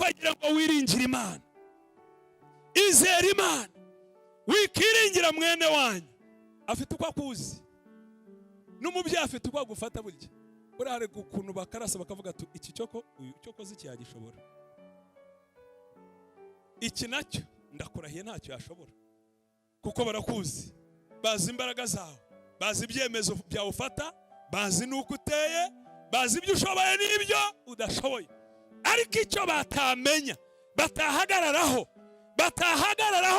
Ntibakwibagire ngo wiringire Imana. Izere Imana, wikiringira mwene wanyu. Afite uko akuzi, n'umubyeyi afite uko agufata. Burya buriya hari ukuntu bakarasa bakavuga ati iki cyoko, uyu cyokoze iki yagishobora, iki nacyo ndakurahiye ntacyo yashobora, kuko barakuzi, bazi imbaraga zawe, bazi ibyemezo byawe ufata, bazi n'uko uteye, bazi ibyo ushoboye n'ibyo udashoboye. Ariko icyo batamenya, batahagararaho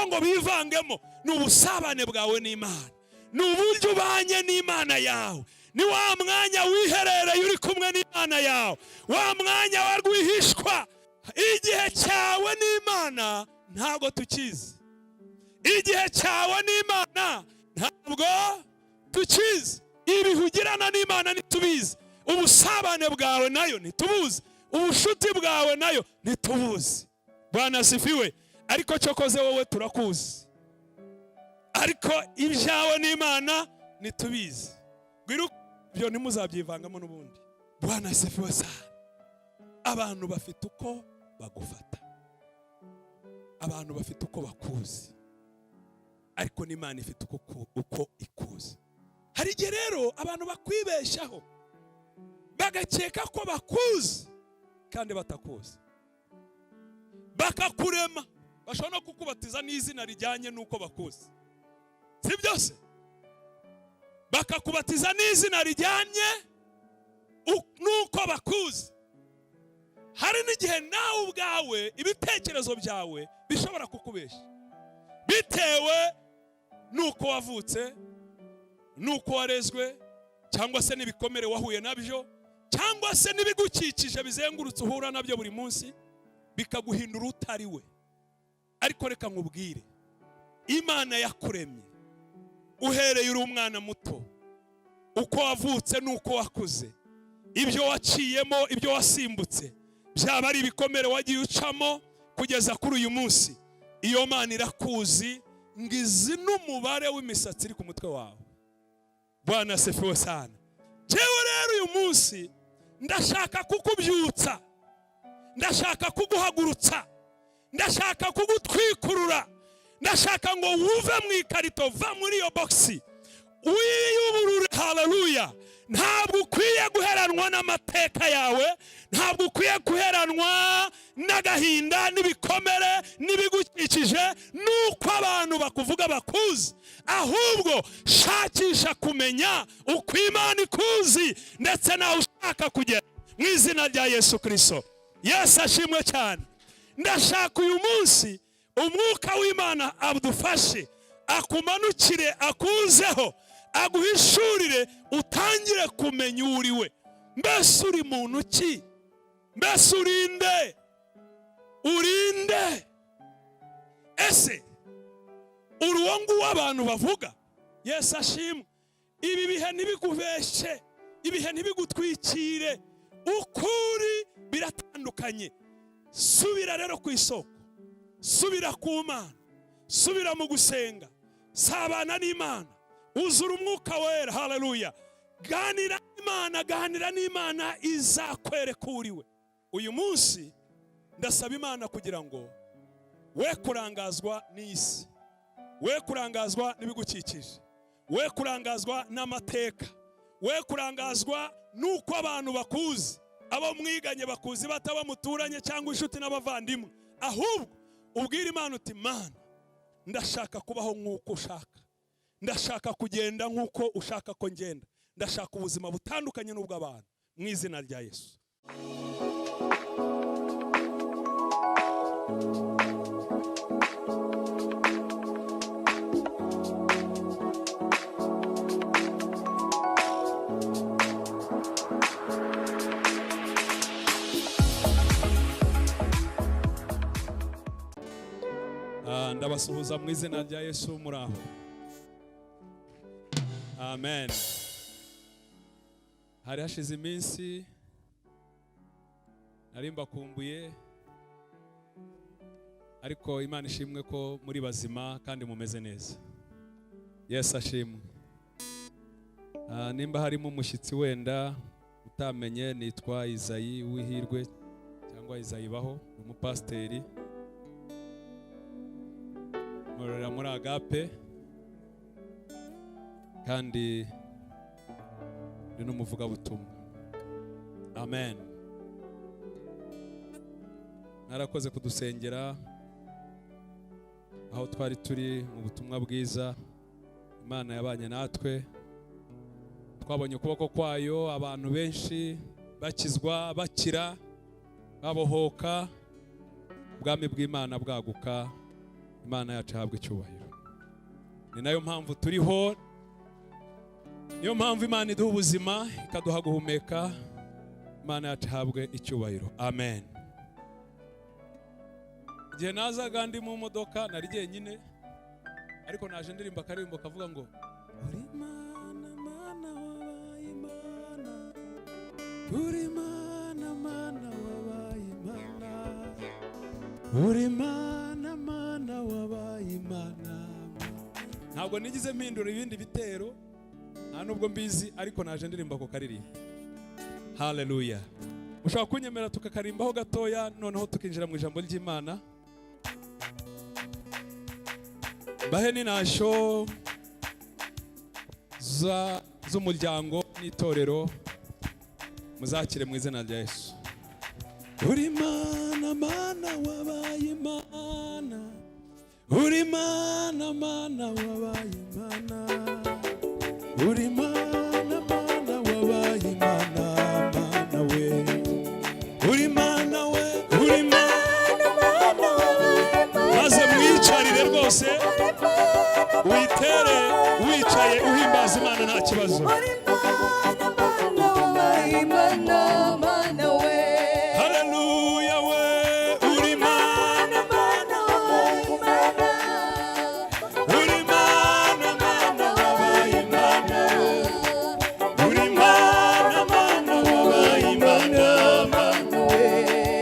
ngo bivangemo, ni ubusabane bwawe n'Imana, ni uburyo ubanye n'Imana yawe, ni wa mwanya wiherereye uri kumwe n'Imana yawe, wa mwanya wa rwihishwa. Igihe cyawe n'Imana ntabwo tukizi, igihe cyawe n'Imana ntabwo tukizi, ibihe ugirana n'Imana ntitubizi, ubusabane bwawe nayo ntitubuzi, ubushuti bwawe nayo ntitubuzi. Bwana asifiwe. Ariko cyokoze wowe turakuzi, ariko ibyawe n'Imana ntitubizi. Ibyo ntimuzabyivangamo n'ubundi. Bwana asifiwe sana. Abantu bafite uko bagufata, abantu bafite uko bakuzi, ariko n'Imana ifite uko ikuzi. Hari igihe rero abantu bakwibeshaho bagakeka ko bakuzi kandi batakuzi, bakakurema, bashobora no kukubatiza n'izina rijyanye n'uko bakuzi, si byose, bakakubatiza n'izina rijyanye n'uko bakuzi. Hari n'igihe nawe ubwawe ibitekerezo byawe bishobora kukubesha bitewe n'uko wavutse, n'uko warezwe, cyangwa se n'ibikomere wahuye nabyo, cyangwa se n'ibigukikije bizengurutse uhura nabyo buri munsi, bikaguhindura utari we. Ariko reka nkubwire, Imana yakuremye uhereye uri umwana muto, uko wavutse n'uko wakuze, ibyo waciyemo, ibyo wasimbutse, byaba ari ibikomere wagiye ucamo kugeza kuri uyu munsi, iyo Mana irakuzi, ngo izi n'umubare w'imisatsi iri ku mutwe wawe. Bwana asifiwe sana. Jewe rero uyu munsi ndashaka kukubyutsa, ndashaka kuguhagurutsa, ndashaka kugutwikurura, ndashaka ngo wuve mu ikarito, va muri iyo boxi, wiyuburure. Haleluya. Ntabwo ukwiye guheranwa n'amateka yawe, ntabwo ukwiye guheranwa n'agahinda n'ibikomere n'ibigukikije n'uko abantu bakuvuga bakuzi, ahubwo shakisha kumenya uko Imana ikuzi ndetse nawe ushaka kugera mu izina rya Yesu Kristo. Yesu ashimwe cyane. Ndashaka uyu munsi umwuka w'Imana adufashe, akumanukire, akuzeho, aguhishurire, utangire kumenya uri we. Mbese uri muntu ki? Mbese urinde? Urinde? Ese uri uwo nguwo abantu bavuga? Yesu ashimwe. Ibi bihe ntibikubeshe, ibihe ntibigutwikire, ukuri biratandukanye. Subira rero ku isoko, subira ku Mana, subira mu gusenga, sabana n'Imana, uzura umwuka wera. Haleluya. Ganira n'Imana, ganira n'Imana, izakwereka uriwe. Uyu munsi ndasaba Imana kugira ngo we kurangazwa n'isi, we kurangazwa n'ibigukikije, we kurangazwa n'amateka, we kurangazwa n'uko abantu bakuzi, abo mwiganye bakuzi, bataba muturanye cyangwa inshuti n'abavandimwe, ahubwo ubwira Imana uti Mana, ndashaka kubaho nk'uko ushaka, ndashaka kugenda nk'uko ushaka ko ngenda, ndashaka ubuzima butandukanye n'ubw'abantu, mu izina rya Yesu. Ndabasuhuza mu izina rya Yesu. Muraho? Amen. Hari hashize iminsi nari mbakumbuye, ariko Imana ishimwe ko muri bazima kandi mumeze neza. Yesu ashimwe. Nimba harimo umushyitsi wenda utamenye, nitwa Izayi Uwihirwe cyangwa Cyangwa Izayibaho, ni umupasiteri nkorera muri Agape kandi ni n'umuvugabutumwa. Amen. Mwarakoze kudusengera aho twari turi mu butumwa bwiza. Imana yabanye natwe, twabonye ukuboko kwayo, abantu benshi bakizwa, bakira, babohoka, ubwami bw'Imana bwaguka. Imana yacu ihabwa icyubahiro. Ni nayo mpamvu turiho, niyo mpamvu Imana iduha ubuzima, ikaduha guhumeka. Imana yacu ihabwe icyubahiro. Amen. Igihe nazaga ndi mu modoka nari jyenyine, ariko naje ndirimba akaririmbo kavuga ngo uri Mana, Mana wabaye Imana, uri Mana, Mana wabaye Imana, uri Mana, Mana wabaye Imana. Ntabwo nigize mpindura ibindi bitero, nta nubwo mbizi, ariko naje ndirimba ako karirimbo. Haleluya. Ushobora kunyemera tukakarimbaho gatoya, noneho tukinjira mu ijambo ry'Imana. Bahe n'intasho z'umuryango n'itorero, muzakire mu izina rya Yesu. Uri Mana, Mana wabaye Imana, uri Mana, Mana wabaye Imana, uri Mana, Mana wabaye Imana, Mana we, uri Mana we, uri Mana, Mana wabaye Imana. Maze mwicarire rwose, witere wicaye uhimbaza Imana nta kibazo. Uri Mana, Mana wabaye Imana, Mana we. Haleluya we, uri Mana, Mana wabaye Imana, uri Mana, Mana wabaye Imana, uri Mana, Mana wabaye Imana, Mana we.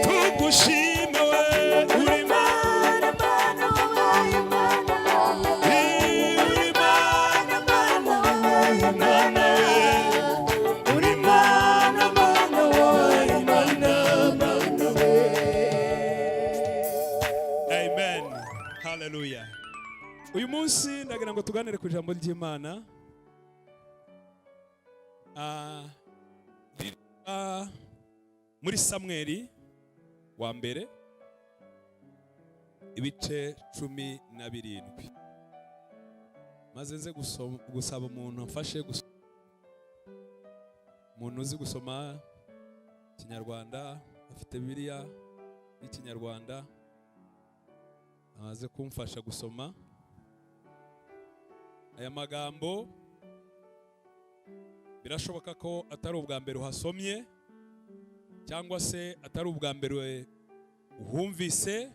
Tugushime we, uri Mana, Mana, Mana wabaye Imana, uri Mana, Mana wabaye Mana we, uri Mana, Mana wabaye Imana, Mana we. Amen. Haleluya. Uyu munsi ndagira ngo tuganire ku ijambo ry'Imana. Riri muri Samweli wa mbere ibice 17. Maze nze gusaba umuntu amfashe gusoma. Umuntu uzi gusoma Ikinyarwanda, afite Bibiliya y'Ikinyarwanda, amaze kumfasha gusoma aya magambo. Birashoboka ko atari ubwa mbere uhasomye, cyangwa se atari ubwa mbere uhumvise,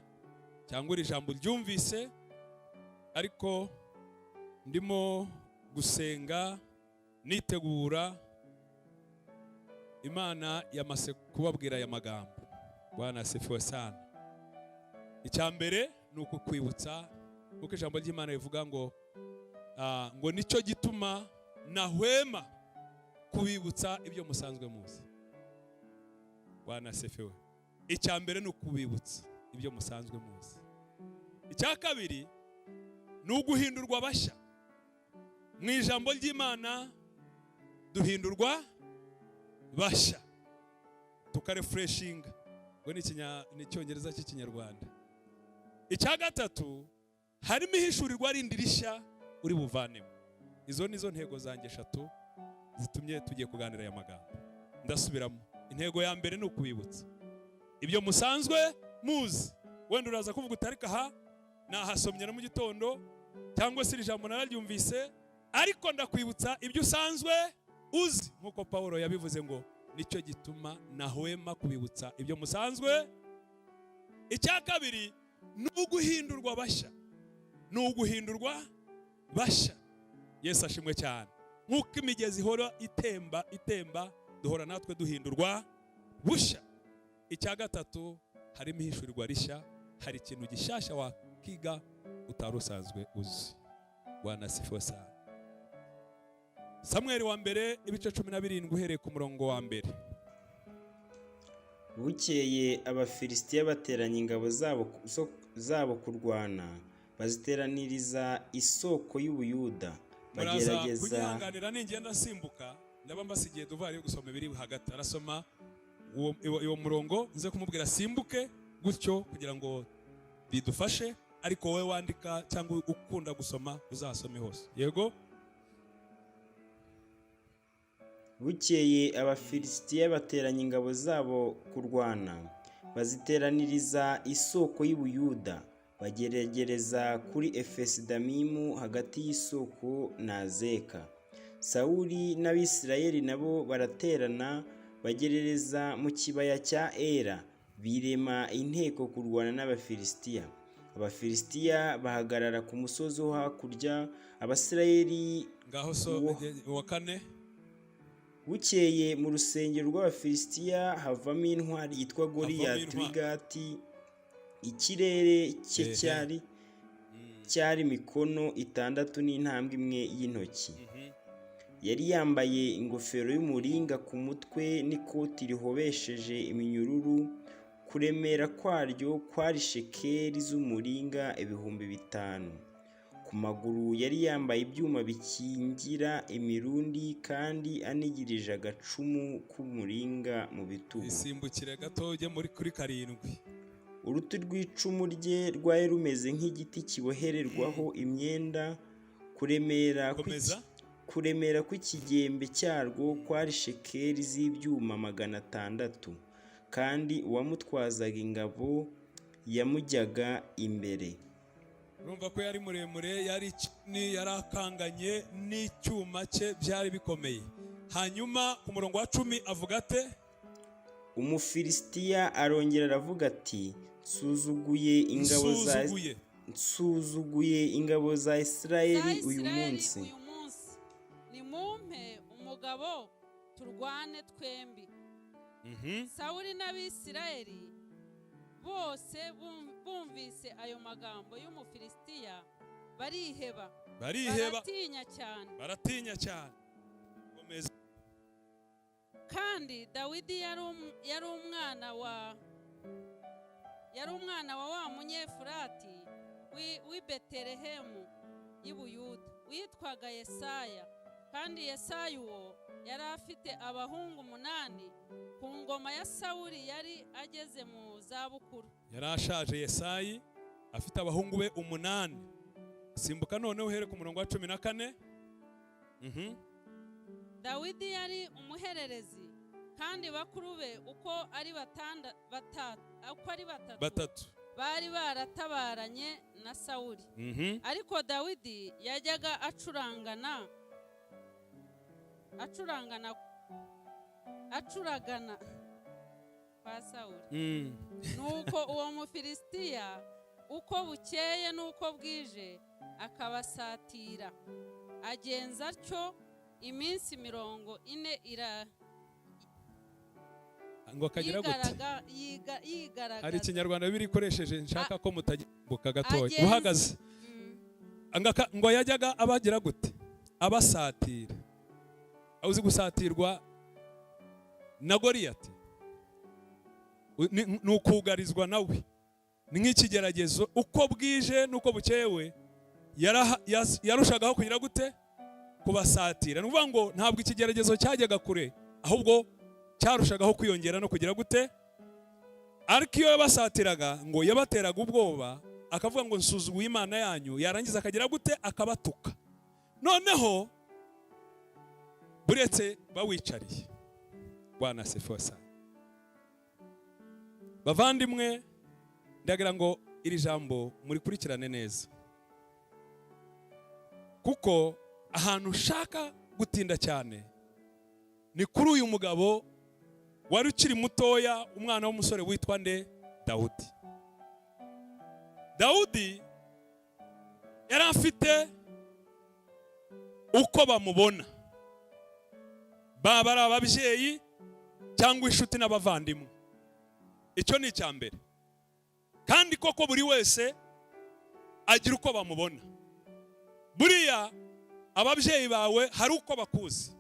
cyangwa iri jambo ryumvise, ariko ndimo gusenga nitegura, Imana yamaze kubabwira aya magambo. Bwana asifiwe sana. Icya mbere ni ukukwibutsa, kuko ijambo ry'Imana rivuga ngo ngo nicyo gituma nahwema kubibutsa ibyo musanzwe muzi. Bwana asifiwe. Icya mbere ni ukubibutsa ibyo musanzwe muzi. Icya kabiri ni uguhindurwa bashya. Mu ijambo ry'Imana duhindurwa bashya, tukarefreshinga, ngo ni Icyongereza cy'Ikinyarwanda. Icya gatatu harimo ihishurirwa rindi rishya uri buvanemo. Izo nizo ntego zanjye eshatu zitumye tugiye kuganira aya magambo. Ndasubiramo. Intego ya mbere ni ukubibutsa ibyo musanzwe muzi. Wenda uraza kuvuga uti ariko aha nahasomye na mu gitondo, cyangwa se iri jambo nararyumvise, ariko ndakwibutsa ibyo usanzwe uzi, nk'uko Paulo yabivuze ngo nicyo gituma nahwema kubibutsa ibyo musanzwe. Icya kabiri ni uguhindurwa bashya, ni uguhindurwa bashya. Yesu ashimwe cyane. Nk'uko imigezi ihora itemba itemba, duhora natwe duhindurwa bushya. Icya gatatu harimo ihishurirwa rishya, hari ikintu gishyashya wakiga utari usanzwe uzi. Bwana asifiwe sana. Samweli wa mbere ibice 17 uhereye ku murongo wa mbere. Bukeye Abafilisitiya bateranya ingabo zabo kurwana, baziteraniriza i Soko y'i Buyuda. Muraza Bagerageza kunyihanganira, ningenda nsimbuka ndaba mbasigiye devoir yo gusoma ibiri hagati. Arasoma uwo murongo, nze kumubwira simbuke gutyo kugira ngo bidufashe, ariko wowe wandika cyangwa ukunda gusoma uzasome hose. Yego. Bukeye Abafilisitiya bateranya ingabo zabo kurwana, baziteraniriza i Soko y'i Buyuda, bageragereza kuri Efesidamimu hagati y'i Soko na Azeka. Sawuli n'Abisirayeli nabo baraterana, bagerereza mu kibaya cya Ela, birema inteko kurwana n'Abafilisitiya. Abafilisitiya bahagarara ku musozi wo hakurya, Abisirayeli Ngaho so. Uwa kane. Bukeye mu rusengero rw'Abafilisitiya havamo intwari yitwa Goliyati intwari. w'i Gati. Ikirere cye cyari mikono 6 n'intambwe 1 y'intoki. Yari yambaye ingofero y'umuringa ku mutwe n'ikoti rihobesheje iminyururu, kuremera kwaryo kwari shekeli z'umuringa 5000. Ku maguru yari yambaye ibyuma bikingira imirundi, kandi anigirije agacumu k'umuringa mu bitugu. Isimbukire gato ujye muri kuri karindwi. Uruti rw'icumu rye rwari rumeze nk'igiti kibohererwaho imyenda, Komeza. kuremera kw'ikigembe cyarwo kwari shekeli z'ibyuma 600, kandi uwamutwazaga ingabo yamujyaga imbere. Urumva ko yari muremure, yari kinini, yari akanganye n'icyuma cye byari bikomeye. Hanyuma ku murongo wa 10 avuga ate? Umufilisitiya arongera aravuga ati: "Nsuzuguye ingabo za Nsuzuguye. Nsuzuguye ingabo za Isirayeli Za uyu Isirayeli munsi. uyu munsi. Nimumpe umugabo turwane twembi." Sawuli n'Abisirayeli bose bumvise ayo magambo y'Umufilisitiya bariheba. Bariheba. Baratinya cyane. Baratinya cyane. Komeza. Kandi Dawidi yari umwana wa Munyefurati w'i Betelehemu y'i Buyuda witwaga Yesaya. Kandi Yesaya uwo yari afite abahungu umunani. Ku ngoma ya Sawuli yari ageze mu zabukuru. Yari ashaje Yesayi, afite abahungu be umunani. Simbuka noneho uhere ku murongo wa 14. Dawidi yari umuhererezi, kandi bakuru be uko ari batatu Batatu. bari baratabaranye na Sawuli. Ariko Dawidi yajyaga acuragana kwa Sawuli. Nuko uwo Mufilisitiya uko bukeye n'uko bwije akabasatira, agenza atyo iminsi 40 ira Ngo akagira gute? Yigaragaza. Hari Ikinyarwanda bibiri ikoresheje, nshaka ko mutagibuka gatoya. Uhagaze. Ngo yajyaga abagira gute? Abasatira. Uzi gusatirwa na Goliyati ni ukugarizwa nawe, ni nk'ikigeragezo. Uko bwije n'uko bukewe yarushagaho kugira gute? Kubasatira. Ni ukuvuga ngo ntabwo ikigeragezo cyajyaga kure, ahubwo cyarushagaho kwiyongera no kugira gute? Ariko iyo yabasatiraga, ngo yabateraga ubwoba, akavuga ngo: "Nsuzuguye Imana yanyu." Yarangiza akagira gute? Akabatuka. Noneho buretse bawicariye. Bwana sefosa. Bavandimwe, ndagira ngo iri jambo murikurikirane neza, kuko ahantu ushaka gutinda cyane ni kuri uyu mugabo wari ukiri mutoya, umwana w'umusore witwa nde? Dawudi. Dawudi yari afite uko bamubona, baba ari ababyeyi cyangwa inshuti n'abavandimwe. Icyo ni icya mbere. Kandi koko buri wese agira uko bamubona. Buriya ababyeyi bawe hari uko bakuzi,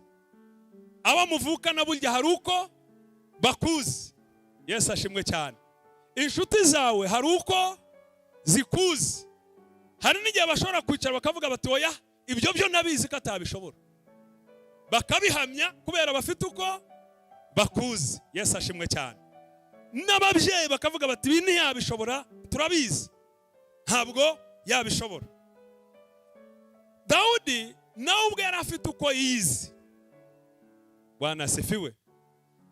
abo muvukana burya hari uko bakuzi. Yesu ashimwe cyane. Inshuti zawe hari uko zikuzi, hari n'igihe bashobora kwicara bakavuga bati: "Oya, ibyo byo nabizi ko atabishobora," bakabihamya kubera bafite uko bakuzi. Yesu ashimwe cyane. N'ababyeyi bakavuga bati: "Ibi ntiyabishobora, turabizi, ntabwo yabishobora." Dawudi nawe ubwe yari afite uko yizi, Bwana asifiwe,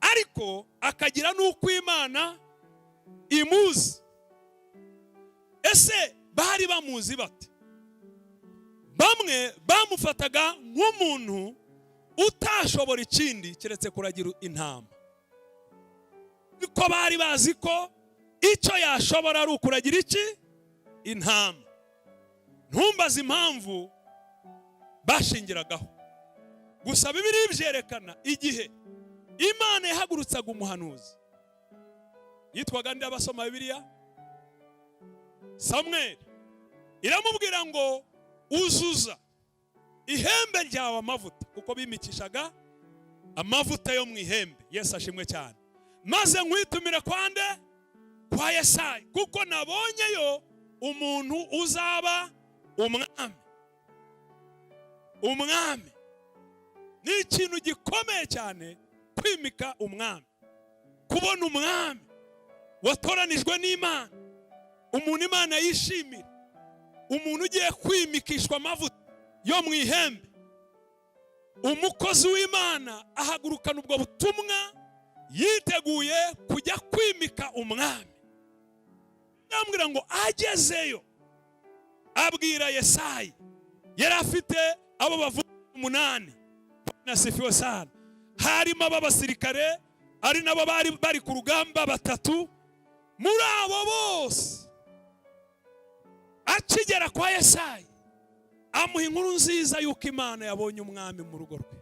ariko akagira n'uko Imana imuzi. Ese bari bamuzi bate? Bamwe bamufataga nk'umuntu utashobora ikindi keretse kuragira intama, niko bari bazi ko icyo yashobora ari ukuragira iki? Intama. Ntumbaze impamvu bashingiragaho, gusa Bibiliya byerekana igihe Imana yahagurutsaga umuhanuzi yitwaga ndi? Abasoma Bibiliya, Samweli. Iramubwira ngo: "Uzuza ihembe ryawe amavuta," kuko bimikishaga amavuta yo mu ihembe. Yesu ashimwe cyane. "Maze nkwitumire kwande? Kwa Yesayi, kuko nabonyeyo umuntu uzaba umwami." Umwami ni ikintu gikomeye cyane, kwimika umwami, kubona umwami watoranijwe n'Imana, umuntu Imana yishimira, umuntu ugiye kwimikishwa amavuta yo mu ihembe. Umukozi w'Imana ahagurukana ubwo butumwa, yiteguye kujya kwimika umwami. Ndambwira ngo agezeyo abwira Yesayi, yari afite abo bavuga 8, nasifiwe sana, harimo ab'abasirikare, ari nabo bari bari ku rugamba batatu muri abo bose. Akigera kwa Yesayi amuha inkuru nziza y'uko Imana yabonye umwami mu rugo rwe.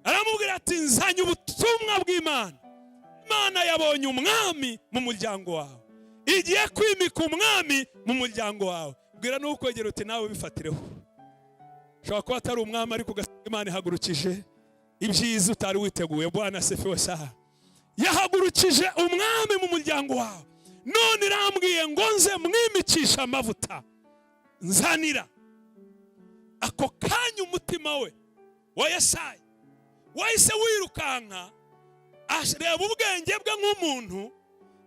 Aramubwira ati: "Nzanye ubutumwa bw'Imana. Imana yabonye umwami mu muryango wawe, igiye kwimika umwami mu muryango wawe." Bwira n'ukwegera uti: "Nawe bifatireho." Ushobora kuba atari umwami, ariko ugasanga Imana ihagurukije ibyiza utari witeguye. Bwana asifiwe saha. Yahagurukije umwami mu muryango wawe, none irambwiye ngo nze mwimikishe amavuta. Nzanira. Ako kanya umutima we wa Yesayi wahise wirukanka, areba ubwenge bwe nk'umuntu,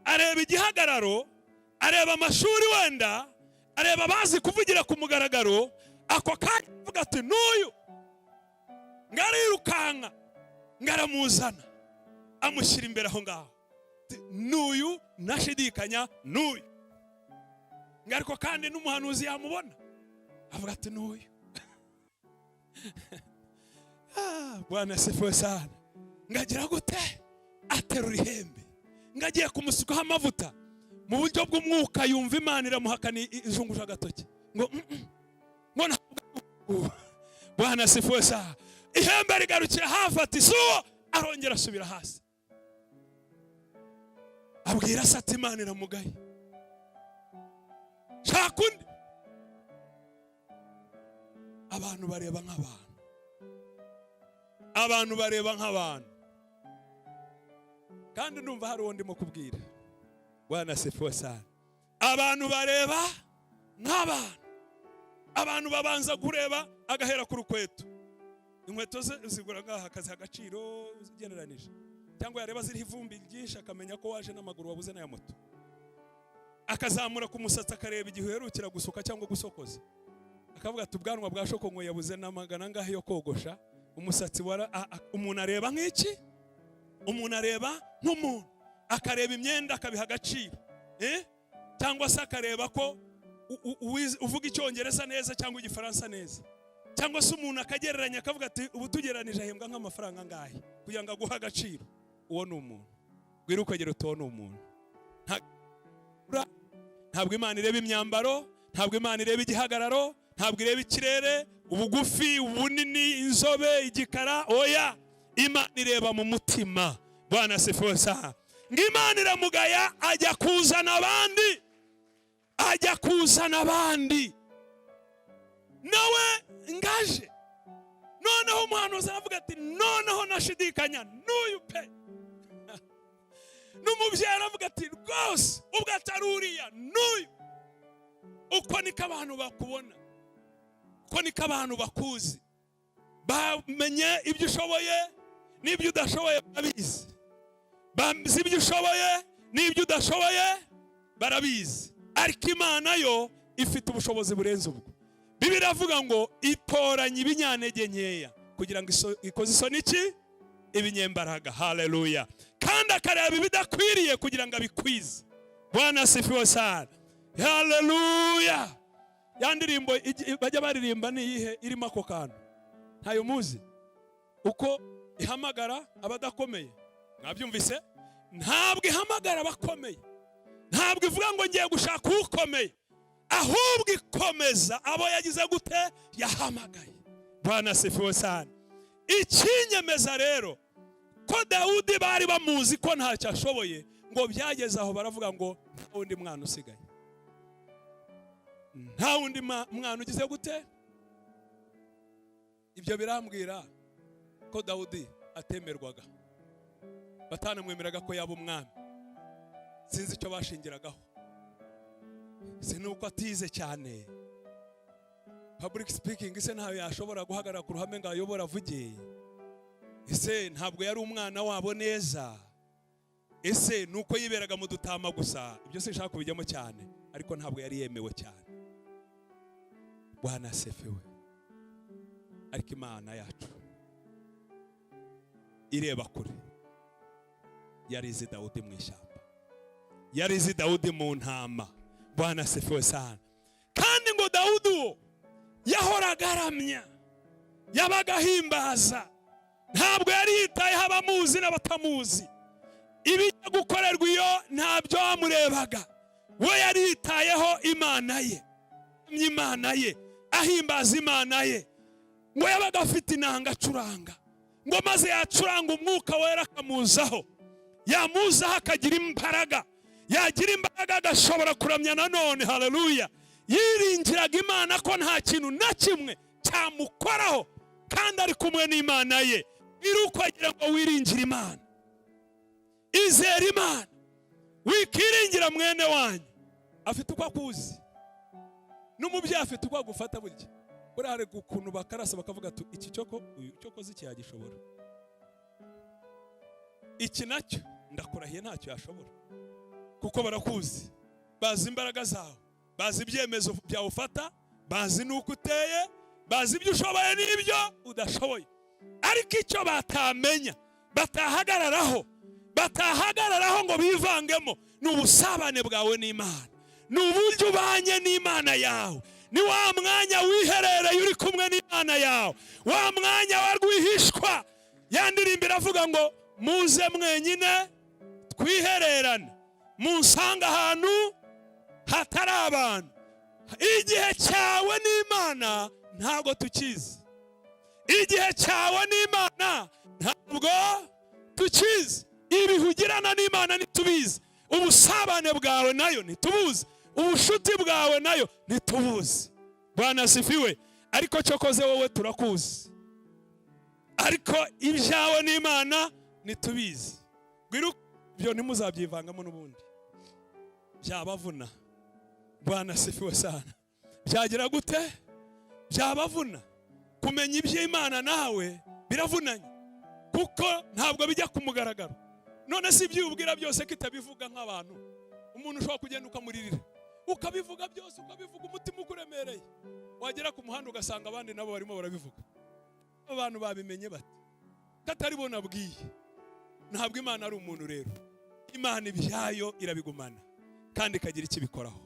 areba igihagararo, areba amashuri wenda, areba abazi kuvugira ku mugaragaro. Ako kanya avuga ati: "N'uyu." Ngarirukanka, ngaramuzana, amushyira imbere aho ngaho. "N'uyu, ntashidikanya, n'uyu." Ariko kandi n'umuhanuzi yamubona avuga ati: "N'uyu." Bwana asifiwe sana. Ngagira gute? Aterura ihembe, ngagiye kumusukaho amavuta. Mu buryo bw'umwuka yumva Imana iramuhakana, izunguje agatoki ngo ngo ntabwo. Bwana asifiwe sana. Ihembe rigarukira hafi, ati: "Si uwo." Arongera asubira hasi, abwira se ati: "Imana iramugaye, shaka undi." Abantu bareba nk'abantu, abantu bareba nk'abantu. Kandi ndumva hari uwo ndimo kubwira. Bwana asifiwe sana. Abantu bareba nk'abantu. Abantu babanza kureba, agahera ku rukweto, inkweto ze zigura ngaha, akaziha agaciro ugereranije, cyangwa yareba ziriho ivumbi ryinshi akamenya ko waje n'amaguru, wabuze n'aya moto. Akazamura ku musatsi, akareba igihe uherukira gusuka cyangwa gusokoza, akavuga ati: "Ubwanwa bwa shokongo, yabuze na magana angahe yo kogosha umusatsi." Wara umuntu areba nk'iki? Umuntu areba nk'umuntu, akareba imyenda akabiha agaciro, eh? Cyangwa se akareba ko uvuga Icyongereza neza cyangwa Igifaransa neza, cyangwa se umuntu akagereranya akavuga ati: "Ubu tugereranije ahembwa nk'amafaranga angahe?" kugira ngo aguhe agaciro. Uwo ni umuntu. Bwira ukagera uti: "Uwo ni umuntu." Ntabwo Imana ireba imyambaro, ntabwo Imana ireba igihagararo, ntabwo ireba ikirere, ubugufi, ubunini, inzobe, igikara. Oya, Imana ireba mu mutima. Bwana asifiwe sana. Ngo Imana iramugaya, ajya kuzana abandi, ajya kuzana abandi. Nawe ngaje noneho umuhanuzi aravuga ati: "Noneho nashidikanya, n'uyu pe." N'umubyeyi aravuga ati: "Rwose ubwo atari uriya n'uyu." Uko niko abantu bakubona, uko niko abantu bakuzi. Bamenye ibyo ushoboye n'ibyo udashoboye, barabizi. Bazi ibyo ushoboye n'ibyo udashoboye, barabizi. Ariko Imana yo ifite ubushobozi burenze ubwo. Bibiliya iravuga ngo itoranya ibinyantege nkeya kugira ngo ikoze isoni iki? Ibinyembaraga. Haleluya! Kandi akareba ibidakwiriye kugira ngo abikwize. Bwana asifiwe sana. Haleluya! Ya ndirimbo bajya baririmba ni iyihe irimo ako kantu? Ntayo muzi? Uko ihamagara abadakomeye, mwabyumvise? Ntabwo ihamagara abakomeye, ntabwo ivuga ngo ngiye gushaka ukomeye, ahubwo ikomeza abo yagize gute? Yahamagaye. Bwana asifiwe sana. Ikinyemeza rero ko Dawudi bari bamuzi ko ntacyo ashoboye, ngo byageze aho baravuga ngo nta wundi mwana usigaye, nta wundi mwana ugize gute. Ibyo birambwira ko Dawudi atemerwaga, batanamwemeraga ko yaba umwami. Sinzi icyo bashingiragaho, si nuko atize cyane, public speaking se ntayo yashobora guhagarara ku ruhame ngo ayobore avuge? Ese ntabwo yari umwana wabo neza? Ese nuko yiberaga mu dutama gusa? Ibyo sinshaka kubijyamo cyane, ariko ntabwo yari yemewe cyane. Bwana asifiwe. Ariko Imana yacu ireba kure, yari izi Dawudi mu ishyamba, yari izi Dawudi mu ntama. Bwana asifiwe sana. Kandi ngo Dawudi uwo yahoraga aramya, yabaga ahimbaza, ntabwo yari yitayeho abamuzi n'abatamuzi. Ibijya gukorerwa iyo ntabyo bamurebaga, we yari yitayeho Imana ye, Imana ye, ahimbaza Imana ye. Ngo yabaga afite inanga acuranga, ngo maze yacuranga Umwuka Wera akamuzaho, yamuzaho akagira imbaraga, yagira imbaraga agashobora kuramya nanone. Haleluya! Yiringiraga Imana ko nta kintu na kimwe cyamukoraho kandi ari kumwe n'Imana ye. Iri uko agira ngo wiringire Imana, izere Imana, wikiringira mwene wanyu. Afite uko akuzi, n'umubyeyi afite uko agufata. Burya buriya hari ukuntu bakarasa bakavuga ati: "Iki cyoko, uyu cyokoze iki yagishobora, iki nacyo ndakurahiye ntacyo yashobora." Kuko barakuzi, bazi imbaraga zawe, bazi ibyemezo byawe ufata, bazi n'uko uteye, bazi ibyo ushoboye n'ibyo udashoboye. Ariko icyo batamenya, batahagararaho ngo bivangemo, ni ubusabane bwawe n'Imana, ni uburyo ubanye n'Imana yawe, ni wa mwanya wiherereye uri kumwe n'Imana yawe, wa mwanya wa rwihishwa. Ya ndirimbo iravuga ngo: "Muze mwenyine twihererane, munsanga ahantu hatari abantu." Igihe cyawe n'Imana ntabwo tukizi, igihe cyawe n'Imana ntabwo tukizi, ibihe ugirana n'Imana ntitubizi, ubusabane bwawe nayo ntitubuzi, ubushuti bwawe nayo ntitubuzi. Bwana asifiwe. Ariko cyokoze wowe turakuzi, ariko ibyawe n'Imana ntitubizi. Ibyo ntimuzabyivangamo, n'ubundi byabavuna. Bwana asifiwe sana. Byagira gute? Byabavuna. Kumenya iby'Imana nawe biravunanye, kuko ntabwo bijya ku mugaragaro. None si ibyo ubwira byose ko itabivuga nk'abantu? Umuntu ushobora kugenda ukamuririra, ukabivuga byose, ukabivuga umutima ukuremereye, wagera ku muhanda ugasanga abandi nabo barimo barabivuga. Abantu babimenye bate katari bo nabwiye? Ntabwo Imana ari umuntu rero. Imana ibyayo irabigumana kandi ikagira icyo ibikoraho.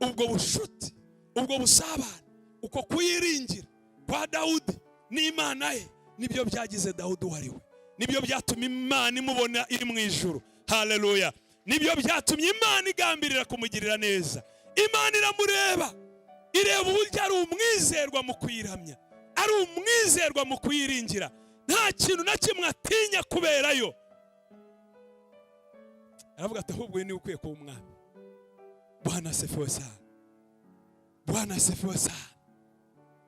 Ubwo bushuti, ubwo busabane, uko kuyiringira kwa Dawudi n'Imana ye, nibyo byagize Dawudi uwo ari we, nibyo byatumye Imana imubona iri mu ijuru. Haleluya! Nibyo byatumye Imana igambirira kumugirira neza. Imana iramureba, ireba uburyo ari umwizerwa mu kuyiramya, ari umwizerwa mu kuyiringira, nta kintu na kimwe atinya kuberayo. Aravuga ati: "Ahubwo uyu niwe ukwiye kuba umwami." Bwana asifiwe sana. Bwana asifiwe sana.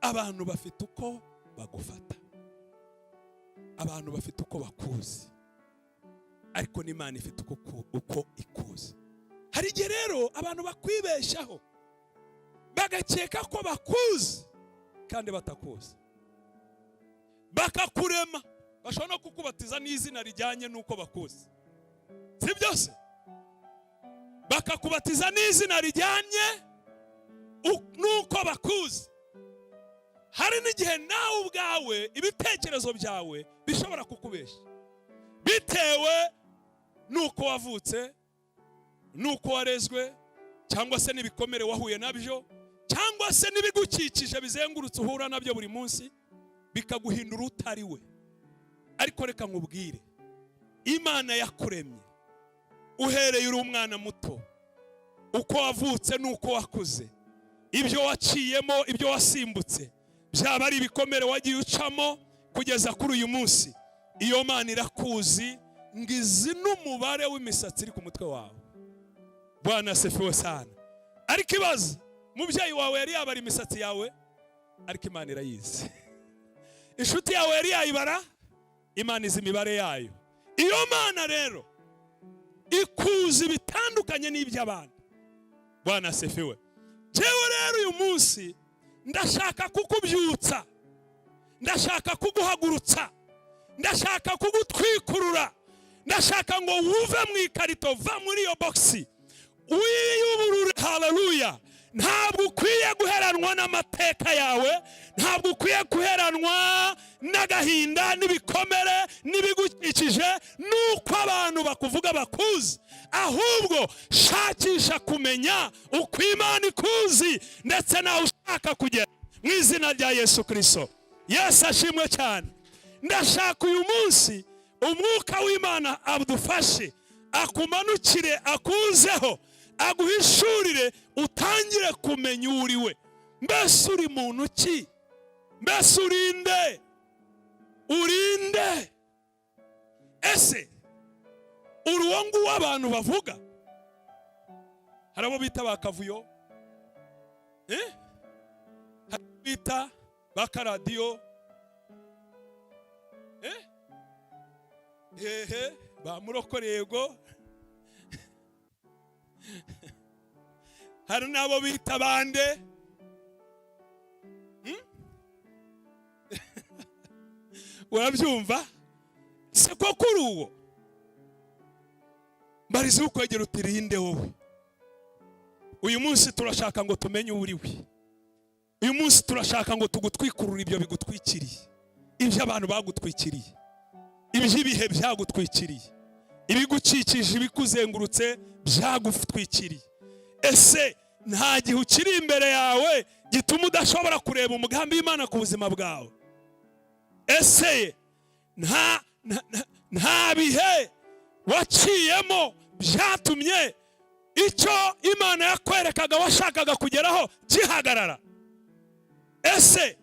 Abantu bafite uko bagufata, abantu bafite uko bakuzi. Ariko n'Imana ifite uko ikuzi. Hari igihe rero abantu bakwibeshaho, bagakeka ko bakuzi kandi batakuzi, bakakurema, bashobora no kukubatiza n'izina rijyanye n'uko bakuzi, si byose? Bakakubatiza n'izina rijyanye n'uko bakuzi. Hari n'igihe nawe ubwawe ibitekerezo byawe bishobora kukubeshya bitewe n'uko wavutse, n'uko warezwe, cyangwa se n'ibikomere wahuye nabyo, cyangwa se n'ibigukikije bizengurutse uhura nabyo buri munsi, bikaguhindura utari we. Ariko reka nkubwire, Imana yakuremye uhereye uri umwana muto, uko wavutse n'uko wakuze, ibyo waciyemo, ibyo wasimbutse, byaba ari ibikomere wagiye ucamo kugeza kuri uyu munsi, iyo Mana irakuzi, ngo izi n'umubare w'imisatsi iri ku mutwe wawe. Bwana asifiwe sana. Ariko ibaze, umubyeyi wawe yari yabara imisatsi yawe? Ariko Imana irayizi. Inshuti yawe yari yayibara? Imana izi imibare yayo. Iyo Mana rero ikuzi bitandukanye n'iby'abandi. Bwana asifiwe. Jewe rero uyu munsi ndashaka kukubyutsa, ndashaka kuguhagurutsa, ndashaka kugutwikurura, ndashaka ngo wuve mu ikarito, va muri iyo bogisi, wiyuburure. Haleluya! Ntabwo ukwiye guheranwa n'amateka yawe, ntabwo ukwiye guheranwa n'agahinda n'ibikomere n'ibigukikije n'uko abantu bakuvuga bakuzi, ahubwo shakisha kumenya uko Imana ikuzi ndetse nawe ushaka kugera, mu izina rya Yesu Kirisito. Yesu ashimwe cyane. Ndashaka uyu munsi umwuka w'Imana adufashe, akumanukire, akuzeho, aguhishurire, utangire kumenya uwo uri we. Mbese uri muntu ki? Mbese urinde? Urinde? Ese uri uwo nguwo abantu bavuga? Hari abo bita ba Kavuyo, hari abo bita ba Karadiyo, hehe, ba Murokorego, hari n'abo bita bande. Urabyumva se ko kuri uwo mbarize ukwegera utirinde wowe? Uyu munsi turashaka ngo tumenye uwo uri we. Uyu munsi turashaka ngo tugutwikurure ibyo bigutwikiriye, ibyo abantu bagutwikiriye, iby'ibihe byagutwikiriye, ibigukikije, ibikuzengurutse byagutwikiriye. Ese nta gihe ukiri imbere yawe gituma udashobora kureba umugambi w'Imana ku buzima bwawe? Ese nta bihe waciyemo byatumye icyo Imana yakwerekaga washakaga kugeraho gihagarara? Ese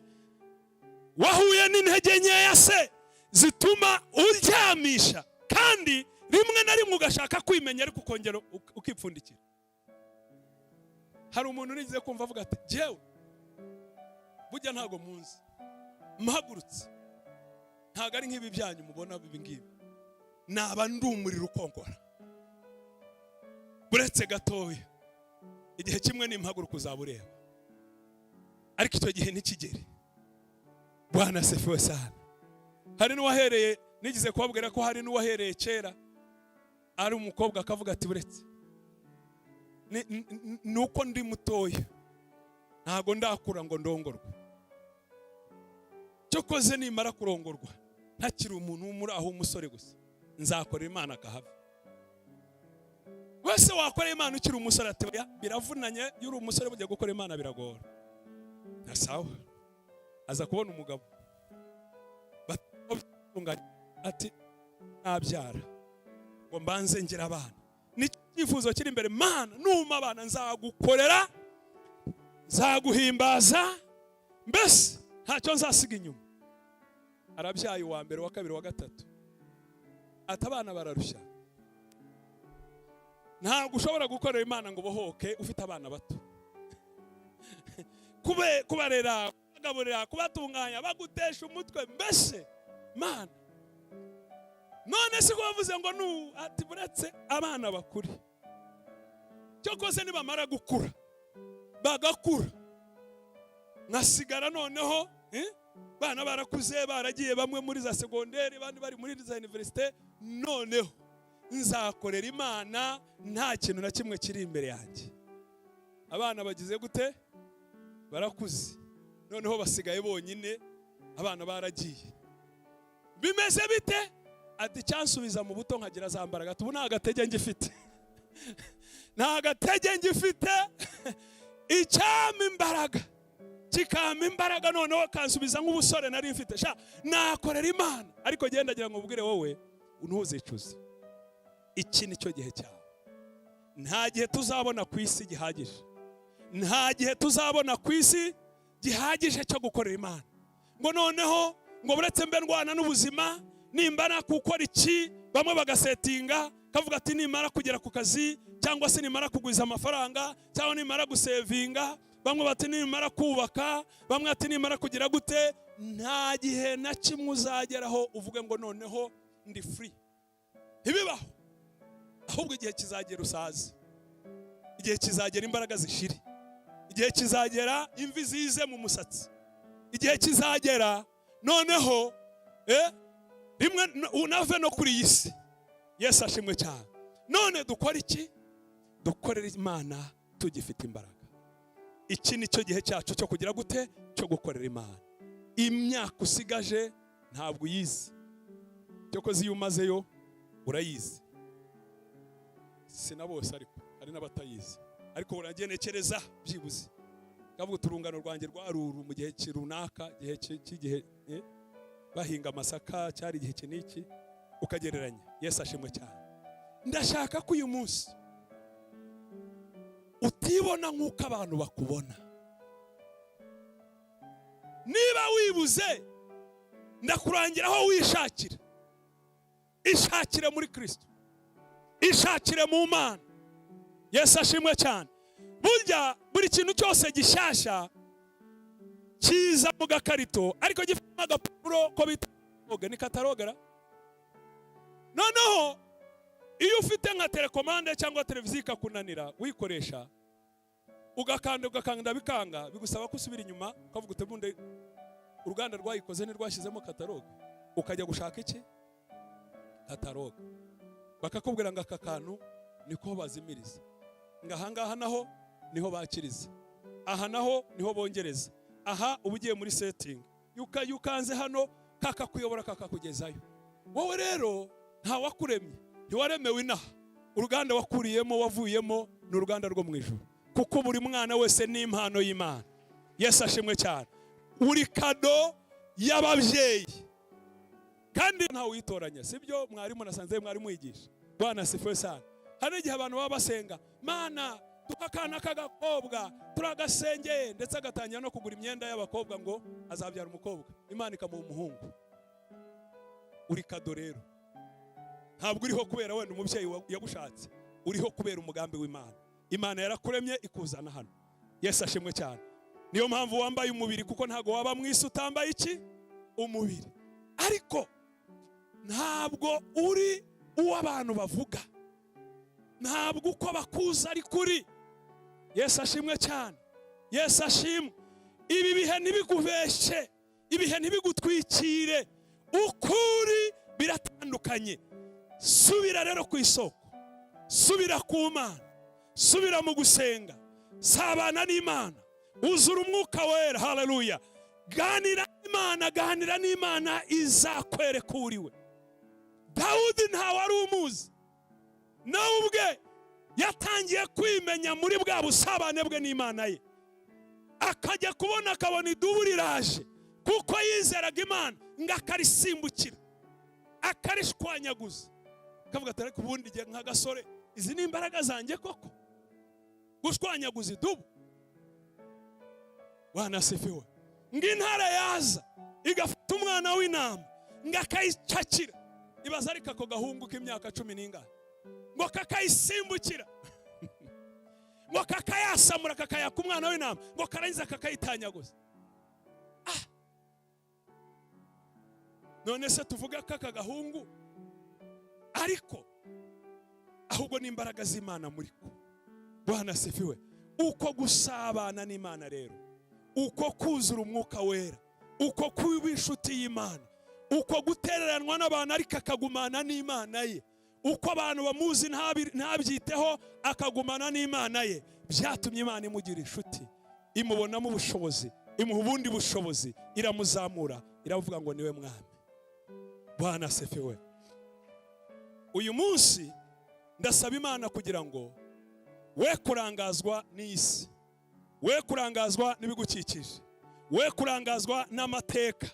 wahuye n'intege nkeya se zituma uryamisha, kandi rimwe na rimwe ugashaka kwimenya ariko ukongera ukipfundikira? Hari umuntu nigeze kumva avuga ati jewe burya ntago munzi, mpagurutse ntago ari nk'ibi byanyu mubona ibi ngibi, naba ndi umuriro ukongora. Buretse gatoya, igihe kimwe nimpaguruka uzaba ureba, ariko icyo gihe ntikigere. Bwana asifiwe sana. Hari n'uwahereye, nigeze kubabwira ko hari n'uwahereye kera ari umukobwa akavuga ati buretse nuko ndi mutoya, ntago ndakura ngo ndongorwe, cyokoze nimara kurongorwa ntakiri umuntu muri aho umusore gusa, nzakora Imana akahava. Wese wakora Imana ukiri umusore ati oya, biravunanye, iyo uri umusore bujya gukora Imana biragora. Na sawa, aza kubona umugabo ati nabyara ngo mbanze ngira abana, n'icyifuzo kiri imbere, Mana numa abana nzagukorera, nzaguhimbaza, mbese ntacyo nzasiga inyuma. Arabyaye uwa mbere, uwa kabiri, uwa gatatu, ati abana bararushya, ntabwo ushobora gukorera Imana ngo ubohoke ufite abana bato. Kubarera, kubagaburira, kubatunganya, bagutesha umutwe, mbese Mana. None si ko bavuze ngo nu ati buretse abana bakuri, cyokoze nibamara gukura bagakura, nkasigara noneho, bana barakuze, baragiye, bamwe muri za segonderi, abandi bari muri za université, noneho nzakorera Imana nta kintu na kimwe kiri imbere yanjye. Abana bagize gute? Barakuze, noneho basigaye bonyine, abana baragiye. Bimeze bite? Ati cyansubiza mu buto nkagira za mbaraga. Ubu nta gatege ngifite, nta gatege ngifite. Icyampa imbaraga, kikampa imbaraga, noneho kansubiza nk'ubusore nari mfite, sha nakorera Imana. Ariko genda agira ngo ubwire wowe, ntuzicuze. Iki ni cyo gihe cyawe. Nta gihe tuzabona ku isi gihagije, nta gihe tuzabona ku isi gihagije cyo gukorera Imana, ngo noneho ngo buretse mbe ndwana n'ubuzima, nimbara gukora iki. Bamwe bagasetinga, kavuga ati nimara kugera ku kazi, cyangwa se nimara kugwiza amafaranga, cyangwa nimara gusevinga. Bamwe bati nimara kubaka, bamwe bati nimara kugira gute. Nta gihe na kimwe uzageraho uvuge ngo noneho ndi free, ntibibaho. Ahubwo igihe kizagera usaze, igihe kizagera imbaraga zishire, igihe kizagera imvi zize mu musatsi, igihe kizagera noneho rimwe unave no kuri iyi si. Yesu ashimwe cyane. None dukora iki? Dukorera Imana tugifite imbaraga. Iki ni cyo gihe cyacu cyo kugira gute? Cyo gukorera Imana. Imyaka usigaje ntabwo uyizi, cyokoze iyo umazeyo urayizi. Si na bose ariko, hari n'abatayizi, ariko uragenekereza byibuze kavuga uti urungano rwanjye rwaruru mu gihe runaka, gihe cy'igihe bahinga amasaka, cyari igihe iki n'iki, ukagereranya. Yesu ashimwe cyane. Ndashaka ko uyu munsi utibona nk'uko abantu bakubona. Niba wibuze, ndakurangira aho wishakira. Ishakire muri Kirisito, ishakire mu Mana. Yesu ashimwe cyane. Burya buri kintu cyose gishyashya kiza mu gakarito, ariko gifite agapapuro ko bita ni katarogara. Noneho iyo ufite nka télécommande cyangwa televiziyo ikakunanira uyikoresha, ugakanda ugakanda bikanga, bigusaba ko usubira inyuma ukavuga uti ubundi uruganda rwayikoze ntirwashyizemo catalogue? Ukajya gushaka iki? Catalogue. Bakakubwira ngo aka kantu niko bazimiriza, ngo ahangaha naho niho bakiriza, aha naho niho bongereza, aha uba ugiye muri setting. Iyo ukanze hano kakakuyobora, kakakugezayo. Wowe rero ntawakuremye, ntiwaremewe inaha. Uruganda wakuriyemo, wavuyemo, ni uruganda rwo mu ijuru, kuko buri mwana wese ni impano y'Imana. Yesu ashimwe cyane. Uri cadeau y'ababyeyi kandi ntawe uyitoranya. Sibyo mwarimu nasanze mwarimu yigisha? Bwana asifiwe sana. Hari igihe abantu baba basenga, "Mana, duha akana k'agakobwa, turagasengeye," ndetse agatangira no kugura imyenda y'abakobwa ngo azabyara umukobwa, Imana ikamuha umuhungu. Uri cadeau rero. Ntabwo uriho kubera wenda umubyeyi yagushatse, uriho kubera umugambi w'Imana. Imana yarakuremye ikuzana hano. Yesu ashimwe cyane. Niyo mpamvu wambaye umubiri, kuko ntabwo waba mu isi utambaye iki? Umubiri. Ariko ntabwo uri uwo abantu bavuga, ntabwo uko bakuza ari kuri. Yesu ashimwe cyane. Yesu ashimwe. Ibi bihe ntibigubeshe, ibihe ntibigutwikire, ukuri biratandukanye. Subira rero ku isoko, subira ku Mana, subira mu gusenga, sabana n'Imana, uzura Umwuka Wera. Haleluya! Ganira n'Imana, ganira n'Imana, izakwereka uriwe. Dawudi ntawe wari umuzi, nawe ubwe yatangiye kwimenya muri bwa busabane bwe n'Imana ye. Akajya kubona akabona idubu riraje, kuko yizeraga Imana, ngo akarisimbukira, akarishwanyaguza, akavuga ati ariko ubundi igihe nk'agasore, izi ni imbaraga zanjye koko gushwanyaguza idubu? Bwana asifiwe. Ngo intare yaza igafata umwana w'intama, ngo akayicakira. Ibaza ariko ako gahungu k'imyaka 10 n'ingahe, ngo kakayisimbukira, ngo kakayasamura, kakayaka umwana w'intama, ngo karangiza kakayitanyaguza. Ah! None se tuvuge ko aka gahungu Ariko ahubwo ni imbaraga z'Imana muri ko. Bwana asifiwe. Uko gusabana n'Imana rero, uko kuzura Umwuka Wera, uko kuba inshuti y'Imana, uko gutereranwa n'abantu ariko akagumana n'Imana ye, uko abantu bamuzi ntabyiteho akagumana n'Imana ye, byatumye Imana imugira inshuti, imubonamo ubushobozi, imuha ubundi bushobozi, iramuzamura, iravuga ngo niwe mwami. Bwana asifiwe. Uyu munsi ndasaba Imana kugira ngo we kurangazwa n'isi, we kurangazwa n'ibigukikije, we kurangazwa n'amateka,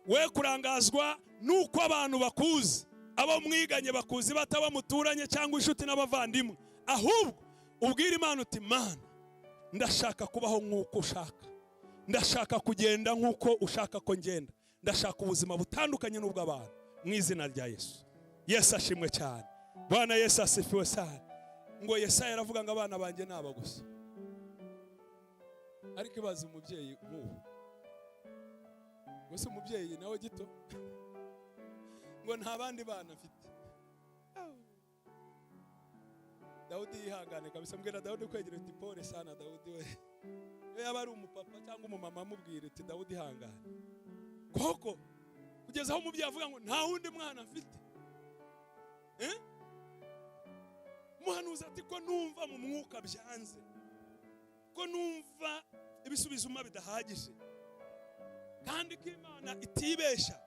we kurangazwa n'uko abantu bakuzi, abo mwiganye bakuzi, bataba muturanye cyangwa inshuti n'abavandimwe, ahubwo ubwire Imana uti: "Mana, ndashaka kubaho nk'uko ushaka, ndashaka kugenda nk'uko ushaka ko ngenda, ndashaka ubuzima butandukanye n'ubw'abantu," mu izina rya Yesu. Yesu ashimwe cyane. Bwana Yesu asifiwe cyane. Ngo Yesaya aravuga ngo abana banjye ni aba gusa. Ariko ibaze umubyeyi nk'ubu gusa, umubyeyi nawe gito, ngo nta bandi bana mfite. Dawudi yihangane kabisa. Mbwira Dawudi kwegera uti: "Pole sana, Dawudi we." Iyo yaba ari umupapa cyangwa umumama, amubwira uti: "Dawudi, ihangane koko." Kugeza aho umubyeyi avuga ngo nta wundi mwana mfite. Eh? Umuhanuzi ati: "Ko numva mu mwuka byanze, ko numva ibisubizo umpa bidahagije, kandi ko Imana itibeshya,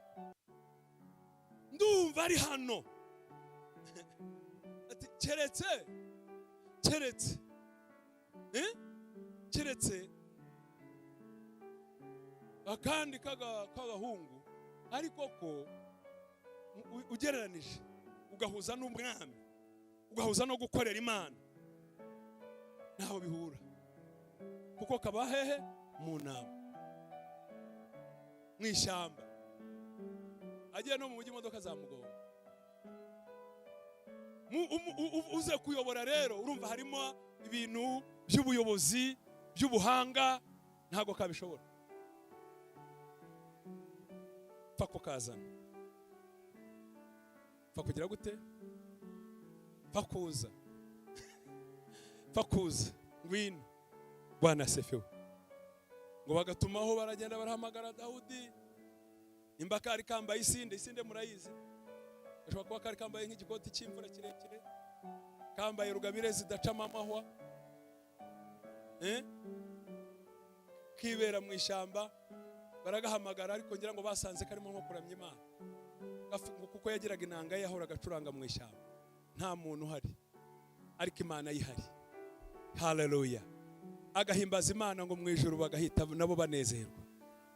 ndumva ari hano." Ati: Keretse eh? Keretse akandi k'agahungu, ariko ko ugereranije ugahuza n'umwami, ugahuza no gukorera Imana, ntaho bihura, kuko kaba hehe? Mu nama, mu ishyamba. Agiye no mu mujyi, imodoka zamugonga." Uze kuyobora rero, urumva harimo ibintu by'ubuyobozi, by'ubuhanga, ntabwo kabishobora. Pfa kukazana, pfa kugira gute, pfa kuza, pfa kuza, ngwino. Bwana asifiwe. Ngo bagatumaho, baragenda, barahamagara Dawudi. Nimba kari kambaye isinde, isinde murayizi, gashobora kuba kari kambaye nk'igikoti cy'imvura kirekire, kambaye rugabire zidacamo amahwa, eh? Kibera mu ishyamba. Baragahamagara, ariko ngira ngo basanze karimo nko kuramya Imana. Ngo kuko yagiraga inanga ye, yahoraga acuranga mu ishyamba, nta muntu uhari ariko Imana yihari. Haleluya! Agahimbaza Imana, ngo mu ijuru bagahita nabo banezerwa,